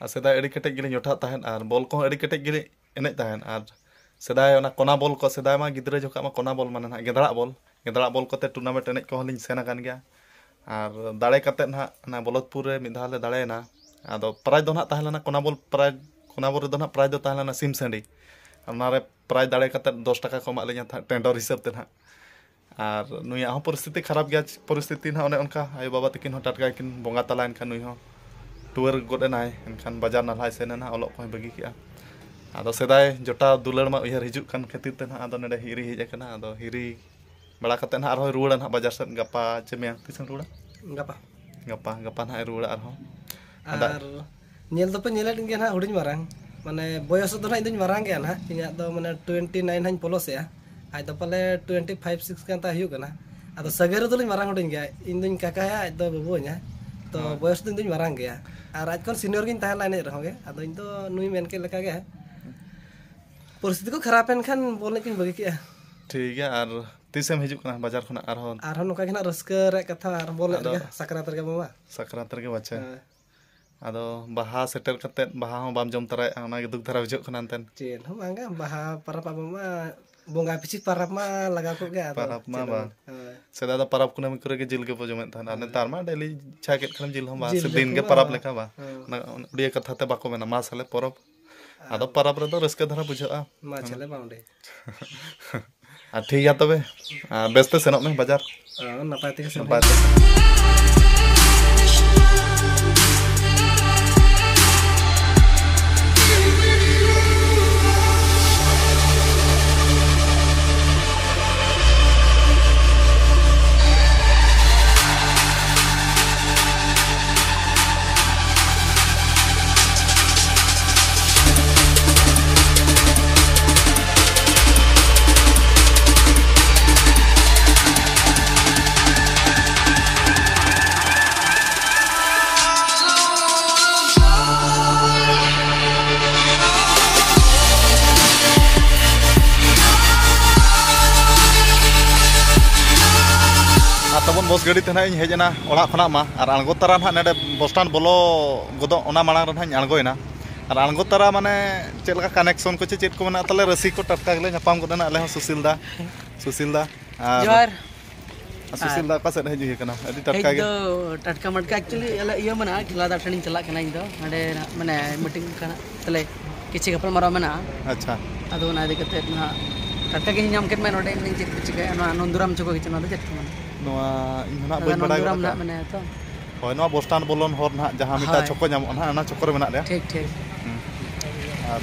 ᱟᱨ ᱥᱮᱫᱟᱭ ᱟᱹᱰᱤ ᱠᱮᱴᱮᱡ ᱜᱮᱞᱤᱧ ᱡᱚᱴᱷᱟᱜ ᱛᱟᱦᱮᱸᱫ, ᱟᱨ ᱵᱚᱞ ᱠᱚᱦᱚᱸ ᱟᱹᱰᱤ ᱠᱮᱴᱮᱡ ᱜᱮᱞᱤᱧ ᱮᱱᱮᱡ ᱛᱟᱦᱮᱸᱫ᱾ ᱟᱨ ᱥᱮᱫᱟᱭ ᱚᱱᱟ ᱠᱚᱱᱟ ᱵᱚᱞ ᱠᱚ, ᱥᱮᱫᱟᱭ ᱢᱟ ᱜᱤᱫᱽᱨᱟᱹ ᱡᱚᱠᱷᱚᱱ ᱢᱟ ᱠᱚᱱᱟ ᱵᱚᱞ, ᱢᱟᱱᱮ ᱱᱟᱦᱟᱜ ᱜᱮᱸᱫᱟᱲᱟᱜ ᱵᱚᱞ, ᱜᱮᱸᱫᱟᱲᱟᱜ ᱵᱚᱞ ᱠᱚᱛᱮ ᱴᱩᱨᱱᱟᱢᱮᱱᱴ ᱮᱱᱮᱡ ᱠᱚᱦᱚᱸ ᱞᱤᱧ ᱥᱮᱱ ᱟᱠᱟᱱ ᱜᱮᱭᱟ᱾ ᱟᱨ ᱫᱟᱲᱮ ᱠᱟᱛᱮᱫ ᱱᱟᱦᱟᱜ ᱚᱱᱟ ᱵᱚᱞᱚᱛᱯᱩᱨ ᱨᱮ ᱢᱤᱫ ᱫᱷᱟᱣ ᱞᱮ ᱫᱟᱲᱮᱭᱮᱱᱟ᱾ ᱟᱫᱚ ᱯᱨᱟᱭᱤᱡᱽ ᱫᱚ ᱱᱟᱦᱟᱜ ᱛᱟᱦᱮᱸ ᱞᱮᱱᱟ ᱠᱚᱱᱟ ᱵᱚᱞ ᱯᱨᱟᱭᱤᱡᱽ, ᱠᱚᱱᱟ ᱵᱚᱞ ᱨᱮᱫᱚ ᱱᱟᱦᱟᱜ ᱯᱨᱟᱭᱤᱡᱽ ᱫᱚ ᱛᱟᱦᱮᱸ ᱞᱮᱱᱟ ᱥᱤᱢ ᱥᱟᱺᱰᱤ᱾ ᱚᱱᱟᱨᱮ ᱯᱨᱟᱭᱤᱡᱽ ᱫᱟᱲᱮ ᱠᱟᱛᱮᱫ ᱫᱚᱥ ᱴᱟᱠᱟ ᱠᱚ ᱮᱢᱟᱜ ᱞᱤᱧᱟ ᱛᱟᱦᱮᱸᱫ ᱴᱮᱱᱰᱚᱨ ᱦᱤᱥᱟᱹᱵ ᱛᱮ ᱱᱟᱦᱟᱜ᱾ ᱟᱨ ᱱᱩᱭᱟᱜ ᱦᱚᱸ ᱯᱚᱨᱤᱥᱛᱷᱤᱛᱤ ᱠᱷᱟᱨᱟᱯ ᱜᱮᱭᱟ, ᱯᱚᱨᱤᱥᱛᱷᱤᱛᱤ ᱱᱟᱦᱟᱜ ᱚᱱᱮ ᱚᱱᱠᱟ, ᱟᱭᱳᱼᱵᱟᱵᱟ ᱛᱟᱹᱠᱤᱱ ᱦᱚᱸ ᱴᱟᱴᱠᱟ ᱜᱮᱠᱤᱱ ᱵᱚᱸᱜᱟ ᱛᱟᱞᱟᱭᱮᱱ ᱠᱷᱟᱱ ᱱᱩᱭ ᱦᱚᱸ ᱴᱩᱣᱟᱹᱨ ᱜᱚᱫ ᱮᱱᱟᱭ, ᱮᱱᱠᱷᱟᱱ ᱵᱟᱡᱟᱨ ᱱᱟᱞᱦᱟᱭ ᱥᱮᱱ ᱮᱱᱟ, ᱚᱞᱚᱜ ᱠᱚᱦᱚᱸᱭ ᱵᱟᱹᱜᱤ ᱠᱮᱜᱼᱟ᱾ ᱟᱫᱚ ᱥᱮᱫᱟᱭ ᱡᱚᱴᱟᱣ ᱫᱩᱞᱟᱹᱲ ᱢᱟ ᱩᱭᱦᱟᱹᱨ ᱦᱤᱡᱩᱜ ᱠᱟᱱ ᱠᱷᱟᱹᱛᱤᱨ ᱛᱮ ᱱᱟᱦᱟᱜ ᱟᱫᱚ ᱱᱚᱰᱮ ᱦᱤᱨᱤ ᱦᱮᱡ ᱟᱠᱟᱱᱟ᱾ ᱟᱫᱚ ᱦᱤᱨᱤ ᱵᱟᱲᱟ ᱠᱟᱛᱮᱫ ᱱᱟᱦᱟᱜ ᱟᱨᱦᱚᱸᱭ ᱨᱩᱣᱟᱹᱲᱟ ᱱᱟᱦᱟᱜ ᱵᱟᱡᱟᱨ ᱥᱮᱫ ᱜᱟᱯᱟ ᱪᱮ ᱢᱮᱭᱟᱝ᱾ ᱛᱤᱥᱮᱢ ᱨᱩᱣᱟᱹᱲᱟ? ᱜᱟᱯᱟ᱾ ᱜᱟᱯᱟ, ᱜᱟᱯᱟ ᱱᱟᱦᱟᱜ ᱮ ᱨᱩᱣᱟᱹᱲᱟ ᱟᱨᱦᱚᱸ᱾ ᱟᱫᱚ ᱟᱨ ᱧᱮᱞ ᱫᱚᱯᱮ ᱧᱮᱞᱮᱫ ᱜᱮᱭᱟ ᱱᱟᱦᱟᱜ ᱦᱩᱰᱤᱧ ᱢᱟᱨᱟᱝ, ᱢᱟᱱᱮ ᱵᱚᱭᱚᱥ ᱫᱚ ᱱᱟᱦᱟᱜ ᱤᱧ ᱫᱚᱧ ᱢᱟᱨᱟᱝ ᱜᱮᱭᱟ ᱱᱟᱦᱟᱜ, ᱤᱧᱟᱹᱜ ᱫᱚ ᱢᱟᱱᱮ ᱴᱩᱭᱮᱱᱴᱤ ᱱᱟᱭᱤᱱ ᱦᱟᱸᱜ ᱤᱧ ᱯᱚᱞᱚᱥᱮᱜᱼᱟ᱾ ᱟᱡ ᱫᱚ ᱯᱟᱞᱮ ᱴᱩᱭᱮᱱᱴᱤ ᱯᱷᱟᱭᱤᱵᱷ ᱥᱤᱠᱥ ᱜᱟᱱ ᱛᱟᱭ ᱦᱩᱭᱩᱜ ᱠᱟᱱᱟ᱾ ᱟᱫᱚ ᱥᱟᱹᱜᱟᱹᱭ ᱨᱮᱫᱚ ᱞᱤᱧ ᱢᱟᱨᱟᱝ ᱦᱩᱰᱤᱧ ᱜᱮᱭᱟ, ᱤᱧ ᱫᱚᱧ ᱠᱟᱠᱟᱭᱟ, ᱟᱡ ᱫᱚ ᱵᱟᱹᱵᱩ ᱟᱹᱧᱟ᱾ ᱛᱚ ᱦᱳᱭ᱾ ᱵᱚᱭᱚᱥ ᱫᱚ ᱤᱧ ᱫᱚᱧ ᱢᱟᱨᱟᱝ ᱜᱮᱭᱟ, ᱟᱨ ᱟᱡ ᱠᱷᱚᱱ ᱥᱤᱱᱤᱭᱚᱨ ᱜᱤᱧ ᱛᱟᱦᱮᱸ ᱞᱮᱱᱟ ᱮᱱᱮᱡ ᱨᱮᱦᱚᱸ ᱜᱮ᱾ ᱟᱫᱚ ᱤᱧ ᱫᱚ ᱱᱩᱭ ᱢᱮᱱ ᱠᱮᱫ ᱞᱮᱠᱟ ᱜᱮ, ᱯᱚᱨᱤᱥᱛᱷᱤᱛᱤ ᱠᱚ ᱠᱷᱟᱨᱟᱯ ᱮᱱ ᱠᱷᱟᱱ ᱵᱚᱞ ᱮᱱᱮᱡ ᱠᱚᱧ ᱵᱟᱹᱜᱤ ᱠᱮᱜᱼᱟ᱾ ᱴᱷᱤᱠ ᱜᱮᱭᱟ, ᱟᱨ ᱛᱤᱥᱮᱢ ᱦᱤᱡᱩᱜ ᱠᱟᱱᱟ ᱵᱟᱡᱟᱨ ᱠᱷᱚᱱᱟᱜ ᱟᱨᱦᱚᱸ? ᱟᱨᱦᱚᱸ ᱱᱚᱝᱠᱟ ᱜᱮ ᱱᱟᱜ ᱨᱟᱹᱥᱠᱟᱹ ᱨᱮᱭᱟᱜ ᱠᱟᱛᱷᱟ, ᱟᱨ ᱵᱚᱞ ᱮᱱᱮᱡ ᱟᱫᱚ ᱨᱮᱜᱮ ᱥᱟᱠᱨᱟᱛ ᱨᱮᱜᱮ ᱵᱟᱝ ᱢᱟ᱾ ᱥᱟᱠᱨᱟᱛ ᱨᱮᱜᱮ ᱵᱟᱪᱮ᱾ ᱦᱳᱭ᱾ ᱟᱫᱚ ᱵᱟᱦᱟ ᱥᱮᱴᱮᱨ ᱠᱟᱛᱮᱫ ᱵᱟᱦᱟ ᱦᱚᱸ ᱵᱟᱢ ᱡᱚᱢ ᱛᱚᱨᱟᱭᱮᱫᱼᱟ, ᱚᱱᱟᱜᱮ ᱫᱩᱠ ᱫᱷᱟᱨᱟ ᱵᱩᱡᱷᱟᱹᱜ ᱠᱟᱱᱟ ᱮᱱᱛᱮᱫ᱾ ᱪᱮᱫ ᱦᱚᱸ ᱵᱟᱝᱟ, ᱵᱟᱦᱟ ᱯᱚᱨᱚᱵᱽ ᱟᱵᱚ ᱢᱟ ᱵᱚᱸᱜᱟ ᱯᱤᱪᱷᱤ ᱯᱟᱨᱟᱵᱽ ᱢᱟ ᱞᱟᱜᱟᱣ ᱠᱚᱜ ᱜᱮ, ᱟᱫᱚ ᱯᱟᱨᱟᱵᱽ ᱢᱟ ᱪᱮᱫ ᱵᱟᱝ᱾ ᱦᱳᱭ᱾ ᱥᱮᱫᱟᱭ ᱫᱚ ᱯᱟᱨᱟᱵᱽ ᱠᱩᱱᱟᱹᱢᱤ ᱠᱚᱨᱮ ᱜᱮ ᱡᱤᱞ ᱜᱮᱵᱚ ᱡᱚᱢᱮᱫ ᱛᱟᱦᱮᱱᱟ, ᱟᱨ ᱦᱮᱸ᱾ ᱱᱮᱛᱟᱨ ᱢᱟ ᱰᱮᱞᱤ ᱤᱪᱪᱷᱟ ᱠᱮᱫ ᱠᱷᱟᱱᱮᱢ ᱡᱤᱞ ᱦᱚᱸ ᱵᱟᱝ, ᱡᱤᱞ ᱥᱮ ᱫᱤᱱ ᱜᱮ ᱡᱚᱢ ᱯᱟᱨᱟᱵᱽ ᱦᱚᱸ ᱞᱮᱠᱟ ᱵᱟᱝ᱾ ᱦᱮᱸ᱾ ᱚᱱᱟ ᱩᱲᱤᱭᱟ ᱠᱟᱛᱷᱟ ᱛᱮ ᱵᱟᱠᱚ ᱢᱮᱱᱟ, "ᱢᱟ ᱥᱟᱞᱮ ᱯᱚᱨᱚᱵᱽ", ᱟᱫᱚ ᱟᱨ ᱯᱟᱨᱟᱵᱽ ᱨᱮᱫᱚ ᱨᱟᱹᱥᱠᱟᱹ ᱫᱷᱟᱨᱟ ᱵᱩᱡᱷᱟᱹᱜᱼᱟ᱾ ᱢᱟ ᱪᱟᱞᱮ ᱵᱟᱝ ᱚᱸᱰᱮ᱾ ᱟᱨ ᱴᱷᱤᱠ ᱜᱮᱭᱟ ᱛᱚᱵᱮ, ᱟᱨ ᱵᱮᱥ ᱛᱮ ᱥᱮᱱᱚᱜ ᱢᱮ ᱵᱟᱡᱟᱨ᱾ ᱦᱮᱸ, ᱱᱟᱯᱟᱭ ᱛᱮᱜᱮ ᱥᱮᱱ ᱱᱟᱯᱟᱭ ᱦᱩᱭᱩᱜᱼᱟ᱾ ᱛᱮ᱾ ᱟᱨ ᱛᱟᱵᱚᱱ ᱵᱚᱥ ᱜᱟᱹᱰᱤ ᱛᱮ ᱱᱟᱦᱟᱜ ᱤᱧ ᱦᱮᱡ ᱮᱱᱟ ᱚᱲᱟᱜ ᱠᱷᱚᱱᱟᱜ ᱢᱟ, ᱟᱨ ᱟᱬᱜᱚ ᱛᱟᱨᱟ ᱱᱟᱦᱟᱜ ᱱᱚᱰᱮ ᱵᱚᱥ ᱥᱴᱮᱱᱰ ᱵᱚᱞᱚ ᱜᱚᱫᱚᱜ, ᱚᱱᱟ ᱢᱟᱲᱟᱝ ᱨᱮ ᱱᱟᱦᱟᱜ ᱤᱧ ᱟᱬᱜᱚᱭᱮᱱᱟ᱾ ᱟᱨ ᱟᱬᱜᱚ ᱛᱟᱨᱟ ᱢᱟᱱᱮ ᱪᱮᱫ ᱞᱮᱠᱟ ᱠᱟᱱᱮᱠᱥᱚᱱ ᱠᱚ ᱪᱮ ᱪᱮᱫ ᱠᱚ ᱢᱮᱱᱟᱜ ᱛᱟᱞᱮ, ᱨᱟᱹᱥᱤ ᱠᱚ ᱴᱟᱴᱠᱟ ᱜᱮᱞᱮ ᱧᱟᱯᱟᱢ ᱜᱚᱫ ᱮᱱᱟ, ᱟᱞᱮ ᱦᱚᱸ ᱥᱩᱥᱤᱞ ᱫᱟ, ᱥᱩᱥᱤᱞ ᱫᱟ᱾ ᱟᱨ ᱡᱚᱦᱟᱨ᱾ ᱟᱨ ᱥᱩᱥᱤᱞ ᱫᱟ ᱚᱠᱟ ᱥᱮᱫ ᱦᱮᱡ ᱦᱩᱭ ᱟᱠᱟᱱᱟ? ᱟᱹᱰᱤ ᱦᱮᱡ ᱴᱟᱴᱠᱟ ᱜᱮ᱾ ᱫᱚ ᱴᱟᱴᱠᱟ ᱢᱟᱴᱠᱟ, actually ᱟᱞᱮ ᱤᱭᱟᱹ ᱢᱮᱱᱟᱜᱼᱟ, ᱠᱷᱮᱞᱟ ᱫᱟᱨ ᱴᱷᱮᱱᱤᱧ ᱪᱟᱞᱟᱜ ᱠᱟᱱᱟ ᱤᱧ ᱫᱚ, ᱱᱚᱰᱮ ᱱᱟᱜ ᱢᱟᱱᱮ ᱢᱤᱴᱤᱝ ᱠᱟᱱᱟ ᱛᱟᱦᱞᱮ, ᱠᱤᱪᱷᱩ ᱜᱟᱯᱟᱞ ᱢᱟᱨᱟᱣ ᱢᱮᱱᱟᱜᱼᱟ᱾ ᱟᱪᱪᱷᱟ᱾ ᱟᱫᱚ ᱚᱱᱟ ᱤᱫᱤ ᱠᱟᱛᱮ ᱱᱟᱦᱟᱜ ᱴᱟᱴᱠᱟ ᱜᱤᱧ ᱧᱟᱢ ᱠᱮᱫ ᱢᱮ ᱱᱚᱰᱮ, ᱢᱮᱱᱫᱟᱹᱧ ᱪᱮᱫ ᱠᱚ ᱪᱤᱠᱟᱹᱭᱟ, ᱱᱚᱣᱟ ᱱᱚᱱᱫᱩᱨᱟᱢ ᱪᱚᱠᱚ ᱜᱮᱪᱚ, ᱱᱚᱣᱟ ᱫᱚ ᱪᱮᱫ ᱠᱚ ᱢᱮᱱᱟ? ᱱᱚᱣᱟ ᱤᱧ ᱦᱚᱸ ᱱᱟᱦᱟᱜ ᱟᱫᱚ ᱵᱟᱹᱧ ᱵᱟᱲᱟᱭ ᱜᱚᱫ ᱱᱚᱱᱫᱩᱨᱟᱢ ᱟᱠᱟᱫᱼᱟ᱾ ᱱᱟᱦᱟᱜ ᱢᱮᱱᱟᱭᱟ ᱛᱚ᱾ ᱦᱳᱭ, ᱱᱚᱣᱟ ᱵᱚᱥ ᱥᱴᱮᱱᱰ ᱵᱚᱞᱚᱱ ᱦᱚᱨ ᱱᱟᱦᱟᱜ ᱡᱟᱦᱟᱸ ᱢᱤᱫᱴᱟᱝ ᱦᱳᱭ᱾ ᱪᱷᱚᱠᱚ ᱧᱟᱢᱚᱜᱼᱟ ᱱᱟᱦᱟᱜ, ᱚᱱᱟ ᱪᱷᱚᱠᱚ ᱨᱮ ᱢᱮᱱᱟᱜ ᱞᱮᱭᱟ᱾ ᱴᱷᱤᱠ, ᱴᱷᱤᱠ᱾ ᱦᱩᱸ᱾ ᱟᱨ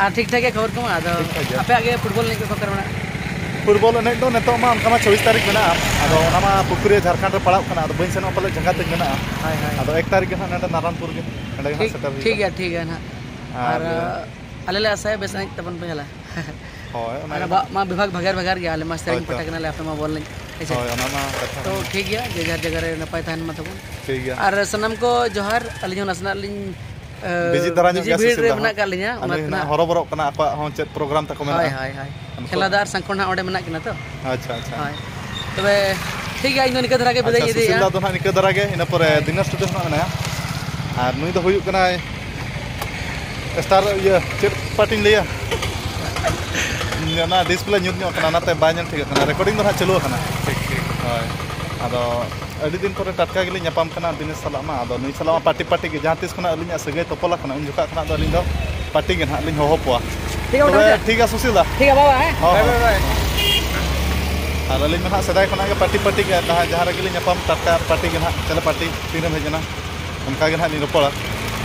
ᱟᱨ ᱴᱷᱤᱠ ᱴᱷᱟᱠ ᱜᱮ ᱠᱷᱚᱵᱚᱨ ᱠᱚᱢᱟ, ᱟᱫᱚ ᱴᱷᱤᱠ ᱴᱷᱟᱠ ᱜᱮᱭᱟ᱾ ᱟᱯᱮᱭᱟᱜ ᱜᱮ ᱯᱷᱩᱴᱵᱚᱞ ᱮᱱᱮᱡ ᱠᱚ ᱚᱠᱟ ᱠᱚᱨᱮ ᱢᱮᱱᱟᱜᱼᱟ? ᱯᱷᱩᱴᱵᱚᱞ ᱮᱱᱮᱡ ᱫᱚ ᱱᱤᱛᱚᱜ ᱢᱟ ᱚᱱᱠᱟ ᱢᱟ ᱪᱷᱚᱵᱵᱤᱥ ᱛᱟᱹᱨᱤᱠᱷ ᱢᱮᱱᱟᱜᱼᱟ, ᱟᱫᱚ ᱦᱳᱭ᱾ ᱚᱱᱟ ᱢᱟ ᱯᱩᱠᱷᱩᱨᱤᱭᱟᱹ ᱡᱷᱟᱲᱠᱷᱚᱸᱰ ᱨᱮ ᱯᱟᱲᱟᱜ ᱠᱟᱱᱟ, ᱟᱫᱚ ᱵᱟᱹᱧ ᱥᱮᱱᱚᱜᱼᱟ ᱯᱟᱞᱮ, ᱡᱟᱸᱜᱟ ᱛᱤᱧ ᱢᱮᱱᱟᱜᱼᱟ᱾ ᱦᱳᱭ, ᱦᱳᱭ᱾ ᱟᱫᱚ ᱮᱠ ᱛᱟᱹᱨᱤᱠᱷ ᱜᱮ ᱱᱟᱦᱟᱜ ᱱᱚᱰᱮ ᱱᱟᱨᱟᱱᱯᱩᱨ ᱜᱮ, ᱚᱸᱰᱮ ᱜᱮ ᱱᱟᱦᱟᱜ ᱴᱷᱤᱠ, ᱥᱮᱴᱮᱨ ᱴᱷᱤᱠ ᱦᱩᱭᱩᱜᱼᱟ᱾ ᱜᱮᱭᱟ, ᱴᱷᱤᱠ ᱜᱮᱭᱟ ᱱᱟᱦᱟᱜ᱾ ᱟᱨ ᱟᱨ ᱟᱞᱮ ᱞᱮ ᱟᱥᱟᱭᱟ ᱵᱮᱥ ᱮᱱᱮᱡ ᱛᱟᱵᱚᱱ ᱯᱮ, ᱦᱮᱞᱟ᱾ ᱦᱳᱭ, ᱚᱱᱟ ᱟᱨ ᱜᱮ᱾ ᱟᱵᱚᱣᱟᱜ ᱢᱟ ᱵᱤᱵᱷᱟᱜᱽ ᱵᱷᱮᱜᱟᱨ ᱵᱷᱮᱜᱟᱨ ᱜᱮᱭᱟ, ᱟᱞᱮ ᱢᱟ ᱥᱮᱨᱮᱧ ᱦᱳᱭ ᱛᱚ᱾ ᱯᱟᱦᱴᱟ ᱠᱟᱱᱟᱞᱮ, ᱟᱯᱮ ᱢᱟ ᱵᱚᱞ ᱮᱱᱮᱡ, ᱦᱮᱸ ᱥᱮ? ᱦᱳᱭ, ᱚᱱᱟ ᱢᱟ ᱠᱟᱛᱷᱟ ᱛᱚ ᱠᱟᱱ ᱜᱮ᱾ ᱴᱷᱤᱠ ᱜᱮᱭᱟ, ᱡᱮ ᱡᱟᱨ ᱡᱟᱭᱜᱟ ᱨᱮ ᱱᱟᱯᱟᱭ ᱛᱟᱦᱮᱱ ᱢᱟ ᱛᱟᱵᱚᱱ᱾ ᱴᱷᱤᱠ ᱜᱮᱭᱟ᱾ ᱟᱨ ᱥᱟᱱᱟᱢ ᱠᱚ ᱡᱚᱦᱟᱨ, ᱟᱹᱞᱤᱧ ᱦᱚᱸ ᱱᱟᱥᱮᱱᱟᱜ ᱞᱤᱧ, ᱮ, ᱵᱤᱡᱤ ᱫᱷᱟᱨᱟ ᱧᱚᱜ ᱵᱤᱡᱤ ᱜᱮᱭᱟ ᱵᱷᱤᱲ ᱥᱩᱥᱤᱞ ᱨᱮ ᱫᱟ ᱦᱚᱸ᱾ ᱢᱮᱱᱟᱜ ᱟᱠᱟᱫ ᱞᱤᱧᱟ, ᱚᱱᱟ ᱟᱞᱮ ᱛᱮ ᱦᱚᱸ ᱱᱟᱜ ᱦᱚᱨᱚᱵᱚᱨᱚᱜ ᱠᱟᱱᱟ, ᱟᱠᱚᱣᱟᱜ ᱦᱚᱸ ᱪᱮᱫ ᱯᱨᱳᱜᱨᱟᱢ ᱛᱟᱠᱚ ᱦᱳᱭ, ᱢᱮᱱᱟᱜᱼᱟ᱾ ᱦᱳᱭ, ᱦᱳᱭ᱾ ᱩᱱᱠᱩ ᱠᱷᱮᱞᱟ ᱫᱟ ᱟᱨ ᱥᱟᱝᱠᱷᱚ ᱱᱟᱜ ᱚᱸᱰᱮ ᱢᱮᱱᱟᱜ ᱠᱤᱱᱟ ᱛᱚ᱾ ᱟᱪᱪᱷᱟ, ᱟᱪᱪᱷᱟ᱾ ᱦᱳᱭ᱾ ᱛᱚᱵᱮ ᱴᱷᱤᱠ ᱜᱮᱭᱟ, ᱤᱧ ᱫᱚ ᱱᱤᱝᱠᱟᱹ ᱫᱷᱟᱨᱟ ᱜᱮ ᱟᱪᱪᱷᱟ, ᱵᱤᱫᱟᱹᱭ ᱤᱧ ᱥᱩᱥᱤᱞ ᱤᱫᱤᱭᱟ᱾ ᱫᱟ ᱫᱚ ᱱᱟᱜ ᱱᱤᱝᱠᱟᱹ ᱫᱷᱟᱨᱟ ᱜᱮ, ᱤᱱᱟᱹ ᱯᱚᱨᱮ ᱦᱳᱭ᱾ ᱫᱤᱱᱮᱥ ᱴᱩᱰᱩ ᱦᱚᱸ ᱢᱮᱱᱟᱭᱟ᱾ ᱟᱨ ᱱᱩᱭ ᱫᱚ ᱦᱩᱭᱩᱜ ᱠᱟᱱᱟᱭ ᱥᱴᱟᱨ, ᱤᱭᱟᱹ, ᱪᱮᱫ ᱯᱟᱨᱴᱤᱧ ᱞᱟᱹᱭᱟ? ᱚᱱᱟ ᱰᱤᱥᱯᱞᱮ ᱧᱩᱛ ᱧᱚᱜ ᱠᱟᱱᱟ, ᱚᱱᱟᱛᱮ ᱵᱟᱭ ᱧᱮᱞ ᱴᱷᱤᱠᱟᱹᱜ ᱠᱟᱱᱟ᱾ ᱨᱮᱠᱚᱨᱰᱤᱝ ᱫᱚ ᱱᱟᱦᱟᱜ ᱪᱟᱹᱞᱩ ᱟᱠᱟᱱᱟ᱾ ᱴᱷᱤᱠ, ᱴᱷᱤᱠ᱾ ᱦᱳᱭ, ᱟᱫᱚ ᱟᱹᱰᱤ ᱫᱤᱱ ᱯᱚᱨᱮ ᱴᱟᱴᱠᱟ ᱜᱮᱞᱤᱧ ᱧᱟᱯᱟᱢ ᱠᱟᱱᱟ ᱫᱤᱱᱮᱥ ᱥᱟᱞᱟᱜ ᱢᱟ᱾ ᱟᱫᱚ ᱱᱩᱭ ᱥᱟᱞᱟᱜ ᱢᱟ ᱯᱟᱹᱴᱤ ᱯᱟᱹᱴᱤ ᱜᱮ, ᱡᱟᱦᱟᱸ ᱛᱤᱥ ᱠᱷᱚᱱᱟᱜ ᱟᱹᱞᱤᱧᱟᱜ ᱥᱟᱹᱜᱟᱹᱭ ᱛᱚᱯᱚᱞ ᱟᱠᱟᱱᱟ, ᱩᱱ ᱡᱚᱠᱷᱟᱜ ᱠᱷᱚᱱᱟᱜ ᱫᱚ ᱟᱹᱞᱤᱧ ᱫᱚ ᱯᱟᱹᱴᱤ ᱜᱮ ᱱᱟᱦᱟᱜ ᱞᱤᱧ ᱦᱚᱦᱚ ᱠᱚᱣᱟ᱾ ᱴᱷᱤᱠ ᱜᱮᱭᱟ, ᱛᱚᱵᱮ ᱜᱚᱝᱠᱮ᱾ ᱴᱷᱤᱠ ᱜᱮᱭᱟ ᱥᱩᱥᱤᱞ ᱫᱟ᱾ ᱴᱷᱤᱠ ᱜᱮᱭᱟ, ᱵᱟᱭ ᱵᱟᱭ, ᱦᱮᱸ? ᱦᱳᱭ, ᱵᱟᱭ ᱦᱳᱭ᱾ ᱵᱟᱭ, ᱵᱟᱭ᱾ ᱟᱨ ᱟᱹᱞᱤᱧ ᱢᱟ ᱱᱟᱦᱟᱜ ᱥᱮᱫᱟᱭ ᱠᱷᱚᱱᱟᱜ ᱜᱮ ᱯᱟᱹᱴᱤ ᱯᱟᱹᱴᱤ ᱜᱮ, ᱡᱟᱦᱟᱸ, ᱡᱟᱦᱟᱸ ᱨᱮᱜᱮ ᱞᱤᱧ ᱧᱟᱯᱟᱢ ᱴᱟᱴᱠᱟ ᱯᱟᱹᱴᱤ ᱜᱮ ᱱᱟᱦᱟᱜ, ᱪᱚᱞᱚ ᱯᱟᱹᱴᱤ, ᱛᱤᱨᱮᱢ ᱦᱮᱡ ᱮᱱᱟ? ᱚᱱᱠᱟ ᱜᱮ ᱱᱟᱦᱟᱜ ᱞᱤᱧ ᱨᱚᱯᱚᱲᱟ᱾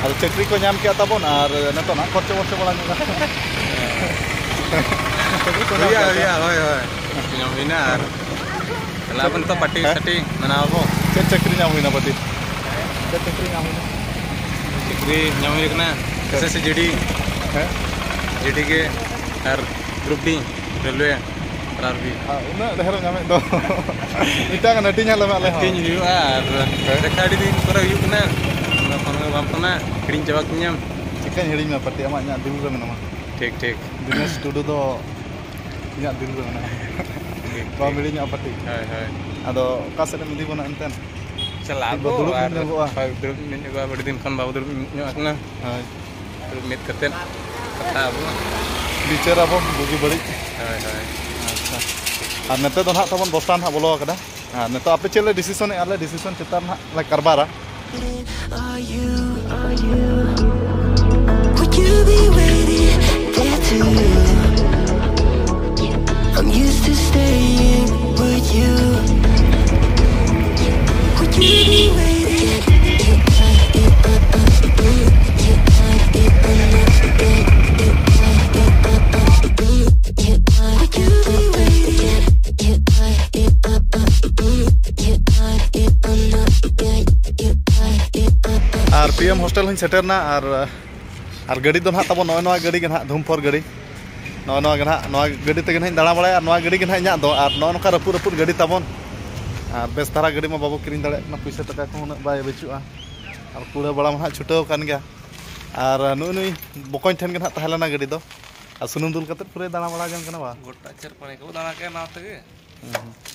ᱟᱫᱚ ᱪᱟᱹᱠᱨᱤ ᱠᱚ ᱧᱟᱢ ᱠᱮᱜᱼᱟ ᱛᱟᱵᱚᱱ, ᱟᱨ ᱱᱤᱛᱚᱜ ᱱᱟᱦᱟᱜ ᱠᱷᱚᱨᱪᱚ ᱵᱚᱨᱪᱚ ᱵᱟᱲᱟ ᱧᱚᱜᱟ᱾ ᱪᱟᱹᱠᱨᱤ ᱠᱚ ᱧᱟᱢ ᱦᱩᱭᱩᱜᱼᱟ, ᱠᱮᱜᱼᱟ ᱛᱚ? ᱦᱩᱭᱩᱜᱼᱟ, ᱦᱳᱭ, ᱦᱳᱭ᱾ ᱧᱟᱢ ᱦᱩᱭᱱᱟ ᱟᱨ ᱛᱟᱦᱞᱮ ᱟᱵᱚ ᱱᱤᱛᱚᱜ ᱯᱟᱹᱴᱤ ᱦᱮᱸ? ᱥᱟᱹᱴᱤ ᱢᱟᱱᱟᱣ ᱟᱵᱚ᱾ ᱪᱮᱫ ᱪᱟᱹᱠᱨᱤ ᱧᱟᱢ ᱦᱩᱭᱱᱟ ᱯᱟᱹᱴᱤ? ᱪᱮᱫ ᱪᱟᱹᱠᱨᱤ ᱧᱟᱢ ᱦᱩᱭᱱᱟ? ᱪᱟᱹᱠᱨᱤ ᱧᱟᱢ ᱦᱩᱭ ᱠᱟᱱᱟ ᱪᱮᱫ? ᱮᱥ ᱮᱥ ᱥᱤ ᱡᱤ ᱰᱤ᱾ ᱦᱮᱸ? ᱡᱤ ᱰᱤ ᱜᱮ ᱟᱨ ᱜᱨᱩᱯ ᱰᱤ, ᱨᱮᱞᱣᱮ᱾ ᱟᱨ ᱟᱨ ᱵᱤ᱾ ᱟᱨ ᱩᱱᱟᱹᱜ ᱰᱷᱮᱨ ᱮᱢ ᱧᱟᱢᱮᱫ ᱫᱚ᱾ ᱢᱤᱫᱴᱟᱝ ᱜᱟᱱ ᱦᱟᱹᱴᱤᱧ ᱟᱞᱮ ᱢᱮ, ᱟᱞᱮ ᱦᱚᱸ᱾ ᱦᱟᱹᱴᱤᱧ ᱦᱩᱭᱩᱜᱼᱟ ᱟᱨ ᱦᱮᱸ? ᱫᱮᱠᱷᱟ ᱟᱹᱰᱤ ᱫᱤᱱ ᱯᱚᱨᱮ ᱦᱩᱭᱩᱜ ᱠᱟᱱᱟ᱾ ᱚᱱᱟ ᱯᱷᱳᱱ ᱜᱮ ᱵᱟᱢ ᱯᱷᱳᱱᱟ, ᱦᱤᱲᱤᱧ ᱪᱟᱵᱟ ᱠᱤᱧᱟᱢ᱾ ᱪᱤᱠᱟᱹᱧ ᱦᱤᱲᱤᱧ ᱢᱟ ᱯᱟᱹᱴᱤ, ᱟᱢᱟᱜ ᱤᱧᱟᱹᱜ ᱫᱤᱞ ᱨᱮ ᱢᱮᱱᱟᱢᱟ᱾ ᱴᱷᱤᱠ, ᱴᱷᱤᱠ᱾ ᱫᱤᱱᱮᱥ ᱴᱩᱰᱩ ᱫᱚ ᱤᱧᱟᱹᱜ ᱫᱤᱞ ᱨᱮ ᱢᱮᱱᱟᱭᱟ᱾ ᱴᱷᱤᱠ, ᱵᱟᱢ ᱴᱷᱤᱠ᱾ ᱦᱤᱲᱤᱧᱚᱜᱼᱟ ᱯᱟᱹᱴᱤ᱾ ᱦᱳᱭ, ᱦᱳᱭ᱾ ᱟᱫᱚ ᱚᱠᱟ ᱥᱮᱫ ᱮᱢ ᱤᱫᱤ ᱵᱚᱱᱟ ᱮᱱᱛᱮᱫ? ᱪᱟᱞᱟᱜ ᱠᱟᱹᱴᱤᱡ ᱵᱚ ᱟᱵᱚ ᱫᱩᱲᱩᱵ ᱟᱨ ᱧᱚᱜᱚᱜᱼᱟ᱾ ᱦᱳᱭ, ᱫᱩᱲᱩᱵ ᱧᱚᱜᱚᱜᱼᱟ, ᱟᱹᱰᱤ ᱫᱤᱱ ᱠᱷᱚᱱ ᱵᱟᱵᱚ ᱫᱩᱲᱩᱵ ᱧᱚᱜ ᱟᱠᱟᱱᱟ᱾ ᱦᱳᱭ᱾ ᱫᱩᱲᱩᱵ ᱢᱤᱫ ᱠᱟᱛᱮᱫ ᱠᱟᱛᱷᱟ ᱟᱵᱚ᱾ ᱵᱤᱪᱟᱹᱨ ᱟᱵᱚ ᱵᱩᱜᱤ ᱵᱟᱹᱲᱤᱡ᱾ ᱦᱳᱭ, ᱦᱳᱭ᱾ ᱟᱪᱪᱷᱟ᱾ ᱟᱨ ᱱᱤᱛᱚᱜ ᱫᱚ ᱱᱟᱦᱟᱜ ᱛᱟᱵᱚᱱ ᱵᱚᱥ ᱥᱴᱮᱱᱰ ᱦᱟᱸᱜ ᱵᱚᱞᱚ ᱟᱠᱟᱱᱟ᱾ ᱟᱨ ᱱᱤᱛᱚᱜ ᱟᱯᱮ ᱪᱮᱫ ᱞᱮ ᱰᱤᱥᱤᱥᱚᱱᱮᱫᱼᱟ, ᱟᱞᱮ ᱰᱤᱥᱤᱥᱚᱱ ᱪᱮᱛᱟᱱ ᱨᱮ ᱱᱟᱦᱟᱜ ᱞᱮ ᱠᱟᱨᱵᱟᱨᱟ᱾ Are you, are you? Would you be waiting there too? I'm used to staying with you. Would you be waiting? Would you be waiting? R P M hostel ᱦᱚᱸᱧ ᱥᱮᱴᱮᱨᱱᱟ᱾ ᱟᱨ, ᱟᱨ ᱜᱟᱹᱰᱤ ᱫᱚ ᱱᱟᱦᱟᱜ ᱛᱟᱵᱚᱱ ᱱᱚᱜᱼᱚᱭ ᱱᱚᱣᱟ ᱜᱟᱹᱰᱤ ᱜᱮ ᱱᱟᱦᱟᱜ, ᱫᱷᱩᱢᱯᱷᱚᱨ ᱜᱟᱹᱰᱤ᱾ ᱱᱚᱜᱼᱚᱭ ᱱᱚᱣᱟ ᱜᱮ ᱱᱟᱦᱟᱜ, ᱱᱚᱣᱟ ᱜᱟᱹᱰᱤ ᱛᱮᱜᱮ ᱱᱟᱦᱟᱜ ᱤᱧ ᱫᱟᱬᱟ ᱵᱟᱲᱟᱭᱟ᱾ ᱟᱨ ᱱᱚᱣᱟ ᱜᱟᱹᱰᱤ ᱜᱮ ᱱᱟᱦᱟᱜ ᱤᱧᱟᱹᱜ ᱫᱚ᱾ ᱟᱨ ᱱᱚᱜᱼᱚ ᱱᱚᱝᱠᱟ ᱨᱟᱹᱯᱩᱫ ᱨᱟᱹᱯᱩᱫ ᱜᱟᱹᱰᱤ ᱛᱟᱵᱚᱱ᱾ ᱟᱨ ᱵᱮᱥ ᱫᱷᱟᱨᱟ ᱜᱟᱹᱰᱤ ᱢᱟ ᱵᱟᱵᱚ ᱠᱤᱨᱤᱧ ᱫᱟᱲᱮᱭᱟᱜ ᱠᱟᱱᱟ, ᱯᱩᱭᱥᱟᱹ ᱴᱟᱠᱟ ᱠᱚᱦᱚᱸ ᱩᱱᱟᱹᱜ ᱵᱟᱭ ᱵᱟᱹᱪᱩᱜᱼᱟ᱾ ᱟᱨ ᱠᱩᱲᱟᱹ ᱵᱟᱲᱟ ᱢᱟ ᱱᱟᱦᱟᱜ ᱪᱷᱩᱴᱟᱹᱣ ᱟᱠᱟᱱ ᱜᱮᱭᱟ᱾ ᱟᱨ ᱱᱩᱜᱼᱩ ᱱᱩᱭ ᱵᱚᱠᱚᱧ ᱴᱷᱮᱱ ᱜᱮ ᱱᱟᱦᱟᱜ ᱛᱟᱦᱮᱸ ᱞᱮᱱᱟ ᱜᱟᱹᱰᱤ ᱫᱚ᱾ ᱟᱨ ᱥᱩᱱᱩᱢ ᱫᱩᱞ ᱠᱟᱛᱮᱫ ᱯᱩᱨᱟᱹᱭ ᱫᱟᱬᱟ ᱵᱟᱲᱟ ᱡᱚᱝ ᱠᱟᱱᱟ ᱵᱟ᱾ ᱜᱚᱴᱟ ᱪᱟᱹᱨ ᱯᱟᱲᱮ ᱠᱚ ᱫᱟᱬᱟ ᱠᱮᱫ ᱱᱚᱣᱟ ᱛᱮᱜᱮ᱾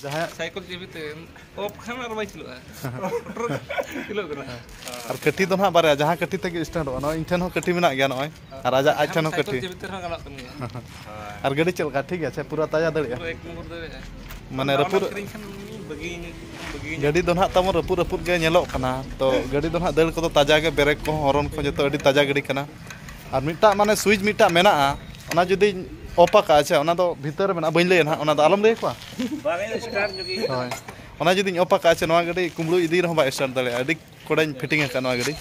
ᱡᱟᱦᱟᱸᱭᱟᱜ ᱥᱟᱭᱠᱮᱞ ᱪᱟᱹᱵᱤ ᱛᱮ ᱚᱯᱷ ᱠᱷᱟᱱ ᱟᱨ ᱵᱟᱭ ᱪᱟᱹᱞᱩᱜᱼᱟ᱾ ᱢᱚᱴᱚᱨ ᱪᱟᱹᱞᱩᱜ ᱠᱟᱱᱟ᱾ ᱟᱨ ᱠᱟᱹᱴᱷᱤ ᱫᱚ ᱱᱟᱦᱟᱜ ᱵᱟᱨᱭᱟ, ᱡᱟᱦᱟᱸ ᱠᱟᱹᱴᱷᱤ ᱛᱮᱜᱮ ᱥᱴᱟᱨᱴᱚᱜᱼᱟ᱾ ᱱᱚᱜᱼᱚᱭ ᱤᱧ ᱴᱷᱮᱱ ᱦᱚᱸ ᱠᱟᱹᱴᱷᱤ ᱢᱮᱱᱟᱜ ᱜᱮᱭᱟ, ᱱᱚᱜᱼᱚᱭ᱾ ᱟᱨ ᱟᱡᱟᱜ, ᱟᱡ ᱴᱷᱮᱱ ᱦᱚᱸ ᱥᱟᱭᱠᱮᱞ ᱠᱟᱹᱴᱷᱤ᱾ ᱪᱟᱹᱵᱤ ᱛᱮ ᱨᱮᱦᱚᱸ ᱜᱟᱱᱚᱜ ᱠᱟᱱ ᱜᱮᱭᱟ᱾ ᱟᱨ ᱜᱟᱹᱰᱤ ᱪᱮᱫ ᱞᱮᱠᱟ? ᱴᱷᱤᱠ ᱜᱮᱭᱟ ᱥᱮ ᱯᱩᱨᱟᱹ ᱛᱟᱡᱟ ᱫᱟᱲᱮᱭᱟᱜᱼᱟ? ᱯᱩᱨᱟᱹ ᱮᱠ ᱱᱚᱢᱵᱚᱨ ᱫᱟᱲᱮᱭᱟᱜᱼᱟ᱾ ᱢᱟᱱᱮ ᱚᱱᱟ ᱨᱟᱹᱯᱩᱫ ᱠᱤᱨᱤᱧ ᱠᱷᱟᱱ ᱵᱟᱹᱜᱤᱭᱟᱹᱧ, ᱵᱟᱹᱜᱤᱭᱟᱹᱧ᱾ ᱜᱟᱹᱰᱤ ᱫᱚ ᱱᱟᱦᱟᱜ ᱛᱟᱵᱚᱱ ᱨᱟᱹᱯᱩᱫ ᱨᱟᱹᱯᱩᱫ ᱜᱮ ᱧᱮᱞᱚᱜ ᱠᱟᱱᱟ᱾ ᱛᱚ ᱜᱟᱹᱰᱤ ᱫᱚ ᱱᱟᱦᱟᱜ ᱫᱟᱹᱲ ᱠᱚᱫᱚ ᱛᱟᱡᱟ ᱜᱮ, ᱵᱨᱮᱠ ᱠᱚᱦᱚᱸ, ᱦᱚᱨᱚᱱ ᱠᱚ ᱡᱚᱛᱚ ᱟᱹᱰᱤ ᱛᱟᱡᱟ ᱜᱟᱹᱰᱤ ᱠᱟᱱᱟ᱾ ᱟᱨ ᱢᱤᱫᱴᱟᱜ ᱢᱟᱱᱮ ᱥᱩᱭᱤᱪ ᱢᱤᱫᱴᱟᱜ ᱢᱮᱱᱟᱜᱼᱟ, ᱚᱱᱟ ᱡᱩᱫᱤᱧ ᱚᱯᱷ ᱟᱠᱟᱜᱼᱟ, ᱟᱪᱪᱷᱟ, ᱚᱱᱟ ᱫᱚ ᱵᱷᱤᱛᱟᱹᱨ ᱨᱮ ᱢᱮᱱᱟᱜᱼᱟ, ᱵᱟᱹᱧ ᱞᱟᱹᱭᱟ ᱱᱟᱦᱟᱜ, ᱚᱱᱟ ᱫᱚ ᱟᱞᱚᱢ ᱞᱟᱹᱭ ᱟᱠᱚᱣᱟ᱾ ᱵᱟᱝ, ᱥᱴᱟᱨᱴ ᱧᱚᱜ ᱜᱮ᱾ ᱦᱳᱭ, ᱚᱱᱟ ᱡᱩᱫᱤᱧ ᱚᱯᱷ ᱟᱠᱟᱜᱼᱟ, ᱟᱪᱪᱷᱟ, ᱱᱚᱣᱟ ᱜᱟᱹᱰᱤ ᱠᱩᱢᱵᱽᱲᱩ ᱤᱫᱤ ᱨᱮᱦᱚᱸ ᱵᱟᱭ ᱥᱴᱟᱨᱴ ᱫᱟᱲᱮᱭᱟᱜᱼᱟ, ᱟᱹᱰᱤ ᱠᱚᱲᱟᱧ ᱯᱷᱤᱴᱤᱝ ᱟᱠᱟᱫ ᱱᱚᱣᱟ ᱜᱟᱹᱰᱤ᱾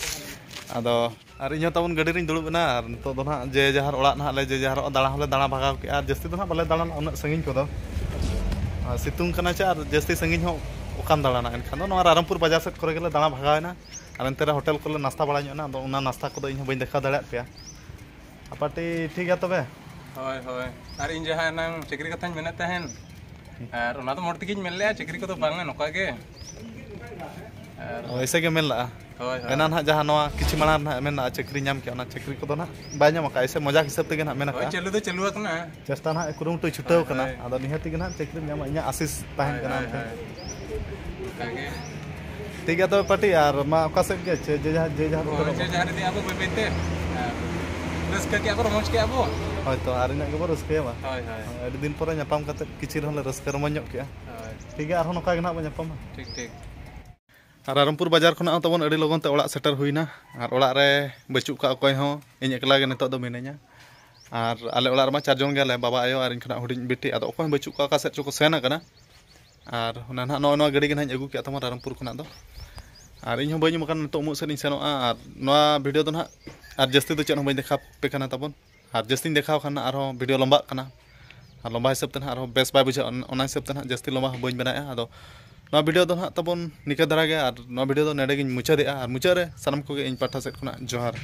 ᱟᱫᱚ ᱟᱨ ᱤᱧ ᱦᱚᱸ ᱛᱟᱵᱚᱱ ᱜᱟᱹᱰᱤ ᱨᱤᱧ ᱫᱩᱲᱩᱵ ᱮᱱᱟ, ᱟᱨ ᱱᱤᱛᱚᱜ ᱫᱚ ᱱᱟᱦᱟᱜ ᱡᱮ ᱡᱟᱦᱟᱨ ᱚᱲᱟᱜ ᱱᱟᱦᱟᱜ ᱞᱮ ᱡᱮ ᱡᱟᱦᱟᱨᱚᱜᱼᱟ, ᱫᱟᱬᱟ ᱦᱚᱸᱞᱮ ᱫᱟᱬᱟ ᱵᱷᱟᱜᱟᱣ ᱠᱮᱜᱼᱟ, ᱟᱨ ᱡᱟᱹᱥᱛᱤ ᱫᱚ ᱱᱟᱦᱟᱜ ᱵᱟᱞᱮ ᱫᱟᱬᱟᱱᱟ ᱩᱱᱟᱹᱜ ᱥᱟᱺᱜᱤᱧ ᱠᱚᱫᱚ᱾ ᱟᱨ ᱥᱤᱛᱩᱝ ᱠᱟᱱᱟ ᱪᱮ, ᱟᱨ ᱡᱟᱹᱥᱛᱤ ᱥᱟᱺᱜᱤᱧ ᱦᱚᱸ ᱚᱠᱟᱢ ᱫᱟᱬᱟᱱᱟ? ᱮᱱᱠᱷᱟᱱ ᱫᱚ ᱱᱚᱣᱟ ᱨᱟᱭᱨᱚᱝᱯᱩᱨ ᱵᱟᱡᱟᱨ ᱥᱮᱫ ᱠᱚᱨᱮ ᱜᱮᱞᱮ ᱫᱟᱬᱟ ᱵᱷᱟᱜᱟᱣ ᱮᱱᱟ, ᱟᱨ ᱚᱱᱛᱮ ᱨᱮ ᱦᱳᱴᱮᱞ ᱠᱚᱨᱮ ᱞᱮ ᱱᱟᱥᱛᱟ ᱵᱟᱲᱟ ᱧᱚᱜ ᱮᱱᱟ᱾ ᱟᱫᱚ ᱚᱱᱟ ᱱᱟᱥᱛᱟ ᱠᱚᱫᱚ ᱤᱧ ᱦᱚᱸ ᱵᱟᱹᱧ ᱫᱮᱠᱷᱟᱣ ᱫᱟᱲᱮᱭᱟᱫ ᱯᱮᱭᱟ᱾ ᱟᱯᱟᱴᱤ ᱴᱷᱤᱠ ᱜᱮᱭᱟ ᱛᱚᱵᱮ? ᱦᱳᱭ, ᱦᱳᱭ᱾ ᱟᱨ ᱤᱧ ᱡᱟᱦᱟᱸ ᱮᱱᱟᱝ ᱪᱟᱹᱠᱨᱤ ᱠᱟᱛᱷᱟᱧ ᱢᱮᱱᱮᱫ ᱛᱟᱦᱮᱱ, ᱟᱨ ᱚᱱᱟ ᱫᱚ ᱢᱚᱡᱽ ᱛᱮᱜᱮᱧ ᱢᱮᱱ ᱞᱮᱜᱼᱟ, ᱪᱟᱹᱠᱨᱤ ᱠᱚᱫᱚ ᱵᱟᱝᱟ, ᱱᱚᱝᱠᱟ ᱜᱮ᱾ ᱟᱨ ᱚ, ᱮᱭᱥᱮ ᱜᱮ ᱢᱮᱱ ᱞᱟᱜᱼᱟ? ᱦᱳᱭ, ᱦᱳᱭ᱾ ᱮᱱᱟᱱ ᱦᱟᱸᱜ ᱡᱟᱦᱟᱸ ᱱᱚᱣᱟ ᱠᱤᱪᱷᱩ ᱢᱟᱲᱟᱝ ᱨᱮ ᱱᱟᱦᱟᱜ ᱢᱮᱱ ᱞᱟᱜᱼᱟ, ᱪᱟᱹᱠᱨᱤ ᱧᱟᱢ ᱠᱮᱜᱼᱟ, ᱚᱱᱟ ᱪᱟᱹᱠᱨᱤ ᱠᱚᱫᱚ ᱱᱟᱦᱟᱜ ᱵᱟᱭ ᱧᱟᱢ ᱟᱠᱟᱫᱼᱟ, ᱮᱭᱥᱮ ᱢᱚᱡᱟᱠ ᱦᱤᱥᱟᱹᱵ ᱛᱮᱜᱮ ᱱᱟᱦᱟᱜ ᱢᱮᱱ ᱦᱳᱭ, ᱟᱠᱟᱫᱼᱟ᱾ ᱪᱟᱹᱞᱩ ᱫᱚ ᱪᱟᱹᱞᱩ ᱟᱠᱟᱱᱟ᱾ ᱪᱮᱥᱴᱟ ᱱᱟᱦᱟᱜ ᱠᱩᱨᱩᱢᱩᱴᱩᱭ ᱪᱷᱩᱴᱟᱹᱣ ᱦᱳᱭ, ᱠᱟᱱᱟ᱾ ᱦᱳᱭ᱾ ᱟᱫᱚ ᱱᱤᱦᱟᱹᱛ ᱜᱮ ᱱᱟᱦᱟᱜ ᱪᱟᱹᱠᱨᱤᱢ ᱧᱟᱢᱟ, ᱤᱧᱟᱹᱜ ᱟᱥᱤᱥ ᱛᱟᱦᱮᱱ ᱦᱳᱭ, ᱠᱟᱱᱟ ᱦᱳᱭ, ᱟᱢ ᱴᱷᱮᱱ᱾ ᱦᱳᱭ᱾ ᱚᱱᱠᱟ ᱜᱮ᱾ ᱴᱷᱤᱠ ᱜᱮᱭᱟ ᱛᱚᱵᱮ ᱯᱟᱴᱤ, ᱟᱨ ᱢᱟ ᱚᱠᱟ ᱥᱮᱫ ᱜᱮ, ᱪᱮ ᱡᱮ ᱡᱟᱦᱟᱸ, ᱡᱮ ᱡᱟᱦᱟᱸ ᱦᱳᱭ, ᱨᱚᱠᱚᱢ᱾ ᱡᱮ ᱡᱟᱦᱟᱸ ᱨᱮ ᱟᱵᱚ ᱵᱟᱹᱭ ᱵᱟᱹᱭ ᱛᱮ, ᱟᱨ ᱨᱟᱹᱥᱠᱟᱹ ᱠᱮᱜᱼᱟ ᱵᱚ, ᱨᱚᱢᱚᱡᱽ ᱠᱮᱜᱼᱟ ᱵᱚ᱾ ᱦᱳᱭ ᱛᱚ, ᱟᱨ ᱤᱱᱟᱹᱜ ᱜᱮᱵᱚ ᱨᱟᱹᱥᱠᱟᱹᱭᱟ ᱵᱟ᱾ ᱦᱳᱭ, ᱦᱳᱭ᱾ ᱟᱹᱰᱤ ᱫᱤᱱ ᱯᱚᱨᱮ ᱧᱟᱯᱟᱢ ᱠᱟᱛᱮ ᱠᱤᱪᱷᱩ ᱨᱮᱦᱚᱸ ᱞᱮ ᱨᱟᱹᱥᱠᱟᱹ ᱨᱚᱢᱚᱡᱽ ᱧᱚᱜ ᱠᱮᱜᱼᱟ᱾ ᱦᱳᱭ᱾ ᱴᱷᱤᱠ ᱜᱮᱭᱟ, ᱟᱨᱦᱚᱸ ᱱᱚᱝᱠᱟ ᱜᱮ ᱱᱟᱦᱟᱜ ᱵᱚᱱ ᱧᱟᱯᱟᱢᱟ᱾ ᱴᱷᱤᱠ, ᱴᱷᱤᱠ᱾ ᱟᱨ ᱨᱟᱭᱨᱚᱝᱯᱩᱨ ᱵᱟᱡᱟᱨ ᱠᱷᱚᱱᱟᱜ ᱦᱚᱸ ᱛᱟᱵᱚᱱ ᱟᱹᱰᱤ ᱞᱚᱜᱚᱱ ᱛᱮ ᱚᱲᱟᱜ ᱥᱮᱴᱮᱨ ᱦᱩᱭᱱᱟ᱾ ᱟᱨ ᱚᱲᱟᱜ ᱨᱮ ᱵᱟᱹᱪᱩᱜ ᱠᱟᱜ ᱚᱠᱚᱭ ᱦᱚᱸ, ᱤᱧ ᱮᱠᱞᱟ ᱜᱮ ᱱᱤᱛᱚᱜ ᱫᱚ ᱢᱤᱱᱟᱹᱧᱟ᱾ ᱟᱨ ᱟᱞᱮ ᱚᱲᱟᱜ ᱨᱮᱢᱟ ᱪᱟᱨ ᱡᱚᱱ ᱜᱮᱭᱟᱞᱮ, ᱵᱟᱵᱟ, ᱟᱭᱳ ᱟᱨ ᱤᱧ ᱠᱷᱚᱱᱟᱜ ᱦᱩᱰᱤᱧ ᱵᱤᱴᱤ᱾ ᱟᱫᱚ ᱚᱠᱚᱭ ᱦᱚᱸ ᱵᱟᱹᱪᱩᱜ ᱠᱚᱣᱟ, ᱚᱠᱟ ᱥᱮᱫ ᱪᱚᱠᱚ ᱥᱮᱱ ᱟᱠᱟᱱᱟ᱾ ᱟᱨ ᱚᱱᱟ ᱱᱟᱦᱟᱜ ᱱᱚᱜᱼᱚ ᱱᱚᱣᱟ ᱜᱟᱹᱰᱤ ᱜᱮ ᱱᱟᱦᱟᱜ ᱤᱧ ᱟᱹᱜᱩ ᱠᱮᱜᱼᱟ ᱛᱟᱢᱟ ᱨᱟᱭᱨᱚᱝᱯᱩᱨ ᱠᱷᱚᱱᱟᱜ ᱫᱚ᱾ ᱟᱨ ᱤᱧ ᱦᱚᱸ ᱵᱟᱹᱧ ᱮᱢ ᱟᱠᱟᱱᱟ, ᱱᱤᱛᱚᱜ ᱩᱢᱩᱜ ᱥᱮᱫ ᱤᱧ ᱥᱮᱱᱚᱜᱼᱟ᱾ ᱟᱨ ᱱᱚᱣᱟ ᱵᱷᱤᱰᱤᱭᱳ ᱫᱚ ᱱᱟᱦᱟᱜ ᱟᱨ ᱡᱟᱹᱥᱛᱤ ᱫᱚ ᱪᱮᱫ ᱦᱚᱸ ᱵᱟᱹᱧ ᱫᱮᱠᱷᱟᱣ ᱟᱯᱮ ᱠᱟᱱᱟ ᱛᱟᱵᱚᱱ᱾ ᱟᱨ ᱡᱟᱹᱥᱛᱤᱧ ᱫᱮᱠᱷᱟᱣ ᱠᱷᱟᱱ ᱱᱟᱦᱟᱜ ᱟᱨᱦᱚᱸ ᱵᱷᱤᱰᱤᱭᱳ ᱞᱚᱢᱵᱟᱜ ᱠᱟᱱᱟ, ᱟᱨ ᱞᱚᱢᱵᱟ ᱦᱤᱥᱟᱹᱵ ᱛᱮ ᱱᱟᱦᱟᱜ ᱟᱨᱦᱚᱸ ᱵᱮᱥ ᱵᱟᱭ ᱵᱩᱡᱷᱟᱹᱜᱼᱟ᱾ ᱚᱱ-, ᱚᱱᱟ ᱦᱤᱥᱟᱹᱵ ᱛᱮ ᱱᱟᱦᱟᱜ ᱡᱟᱹᱥᱛᱤ ᱞᱚᱢᱵᱟ ᱦᱚᱸ ᱵᱟᱹᱧ ᱵᱮᱱᱟᱣᱮᱫᱼᱟ᱾ ᱟᱫᱚ ᱱᱚᱣᱟ ᱵᱷᱤᱰᱤᱭᱳ ᱫᱚ ᱱᱟᱦᱟᱜ ᱛᱟᱵᱚᱱ ᱱᱤᱠᱟᱹ ᱫᱷᱟᱨᱟ ᱜᱮ, ᱟᱨ ᱱᱚᱣᱟ ᱵᱷᱤᱰᱤᱭᱳ ᱫᱚ ᱱᱚᱰᱮ ᱜᱤᱧ ᱢᱩᱪᱟᱹᱫᱮᱜᱼᱟ᱾ ᱟᱨ ᱢᱩᱪᱟᱹᱫ ᱨᱮ ᱥᱟᱱᱟᱢ ᱠᱚᱜᱮ ᱤᱧ ᱯᱟᱦᱴᱟ ᱥᱮᱫ ᱠᱷᱚᱱᱟᱜ ᱡᱚᱦᱟᱨ᱾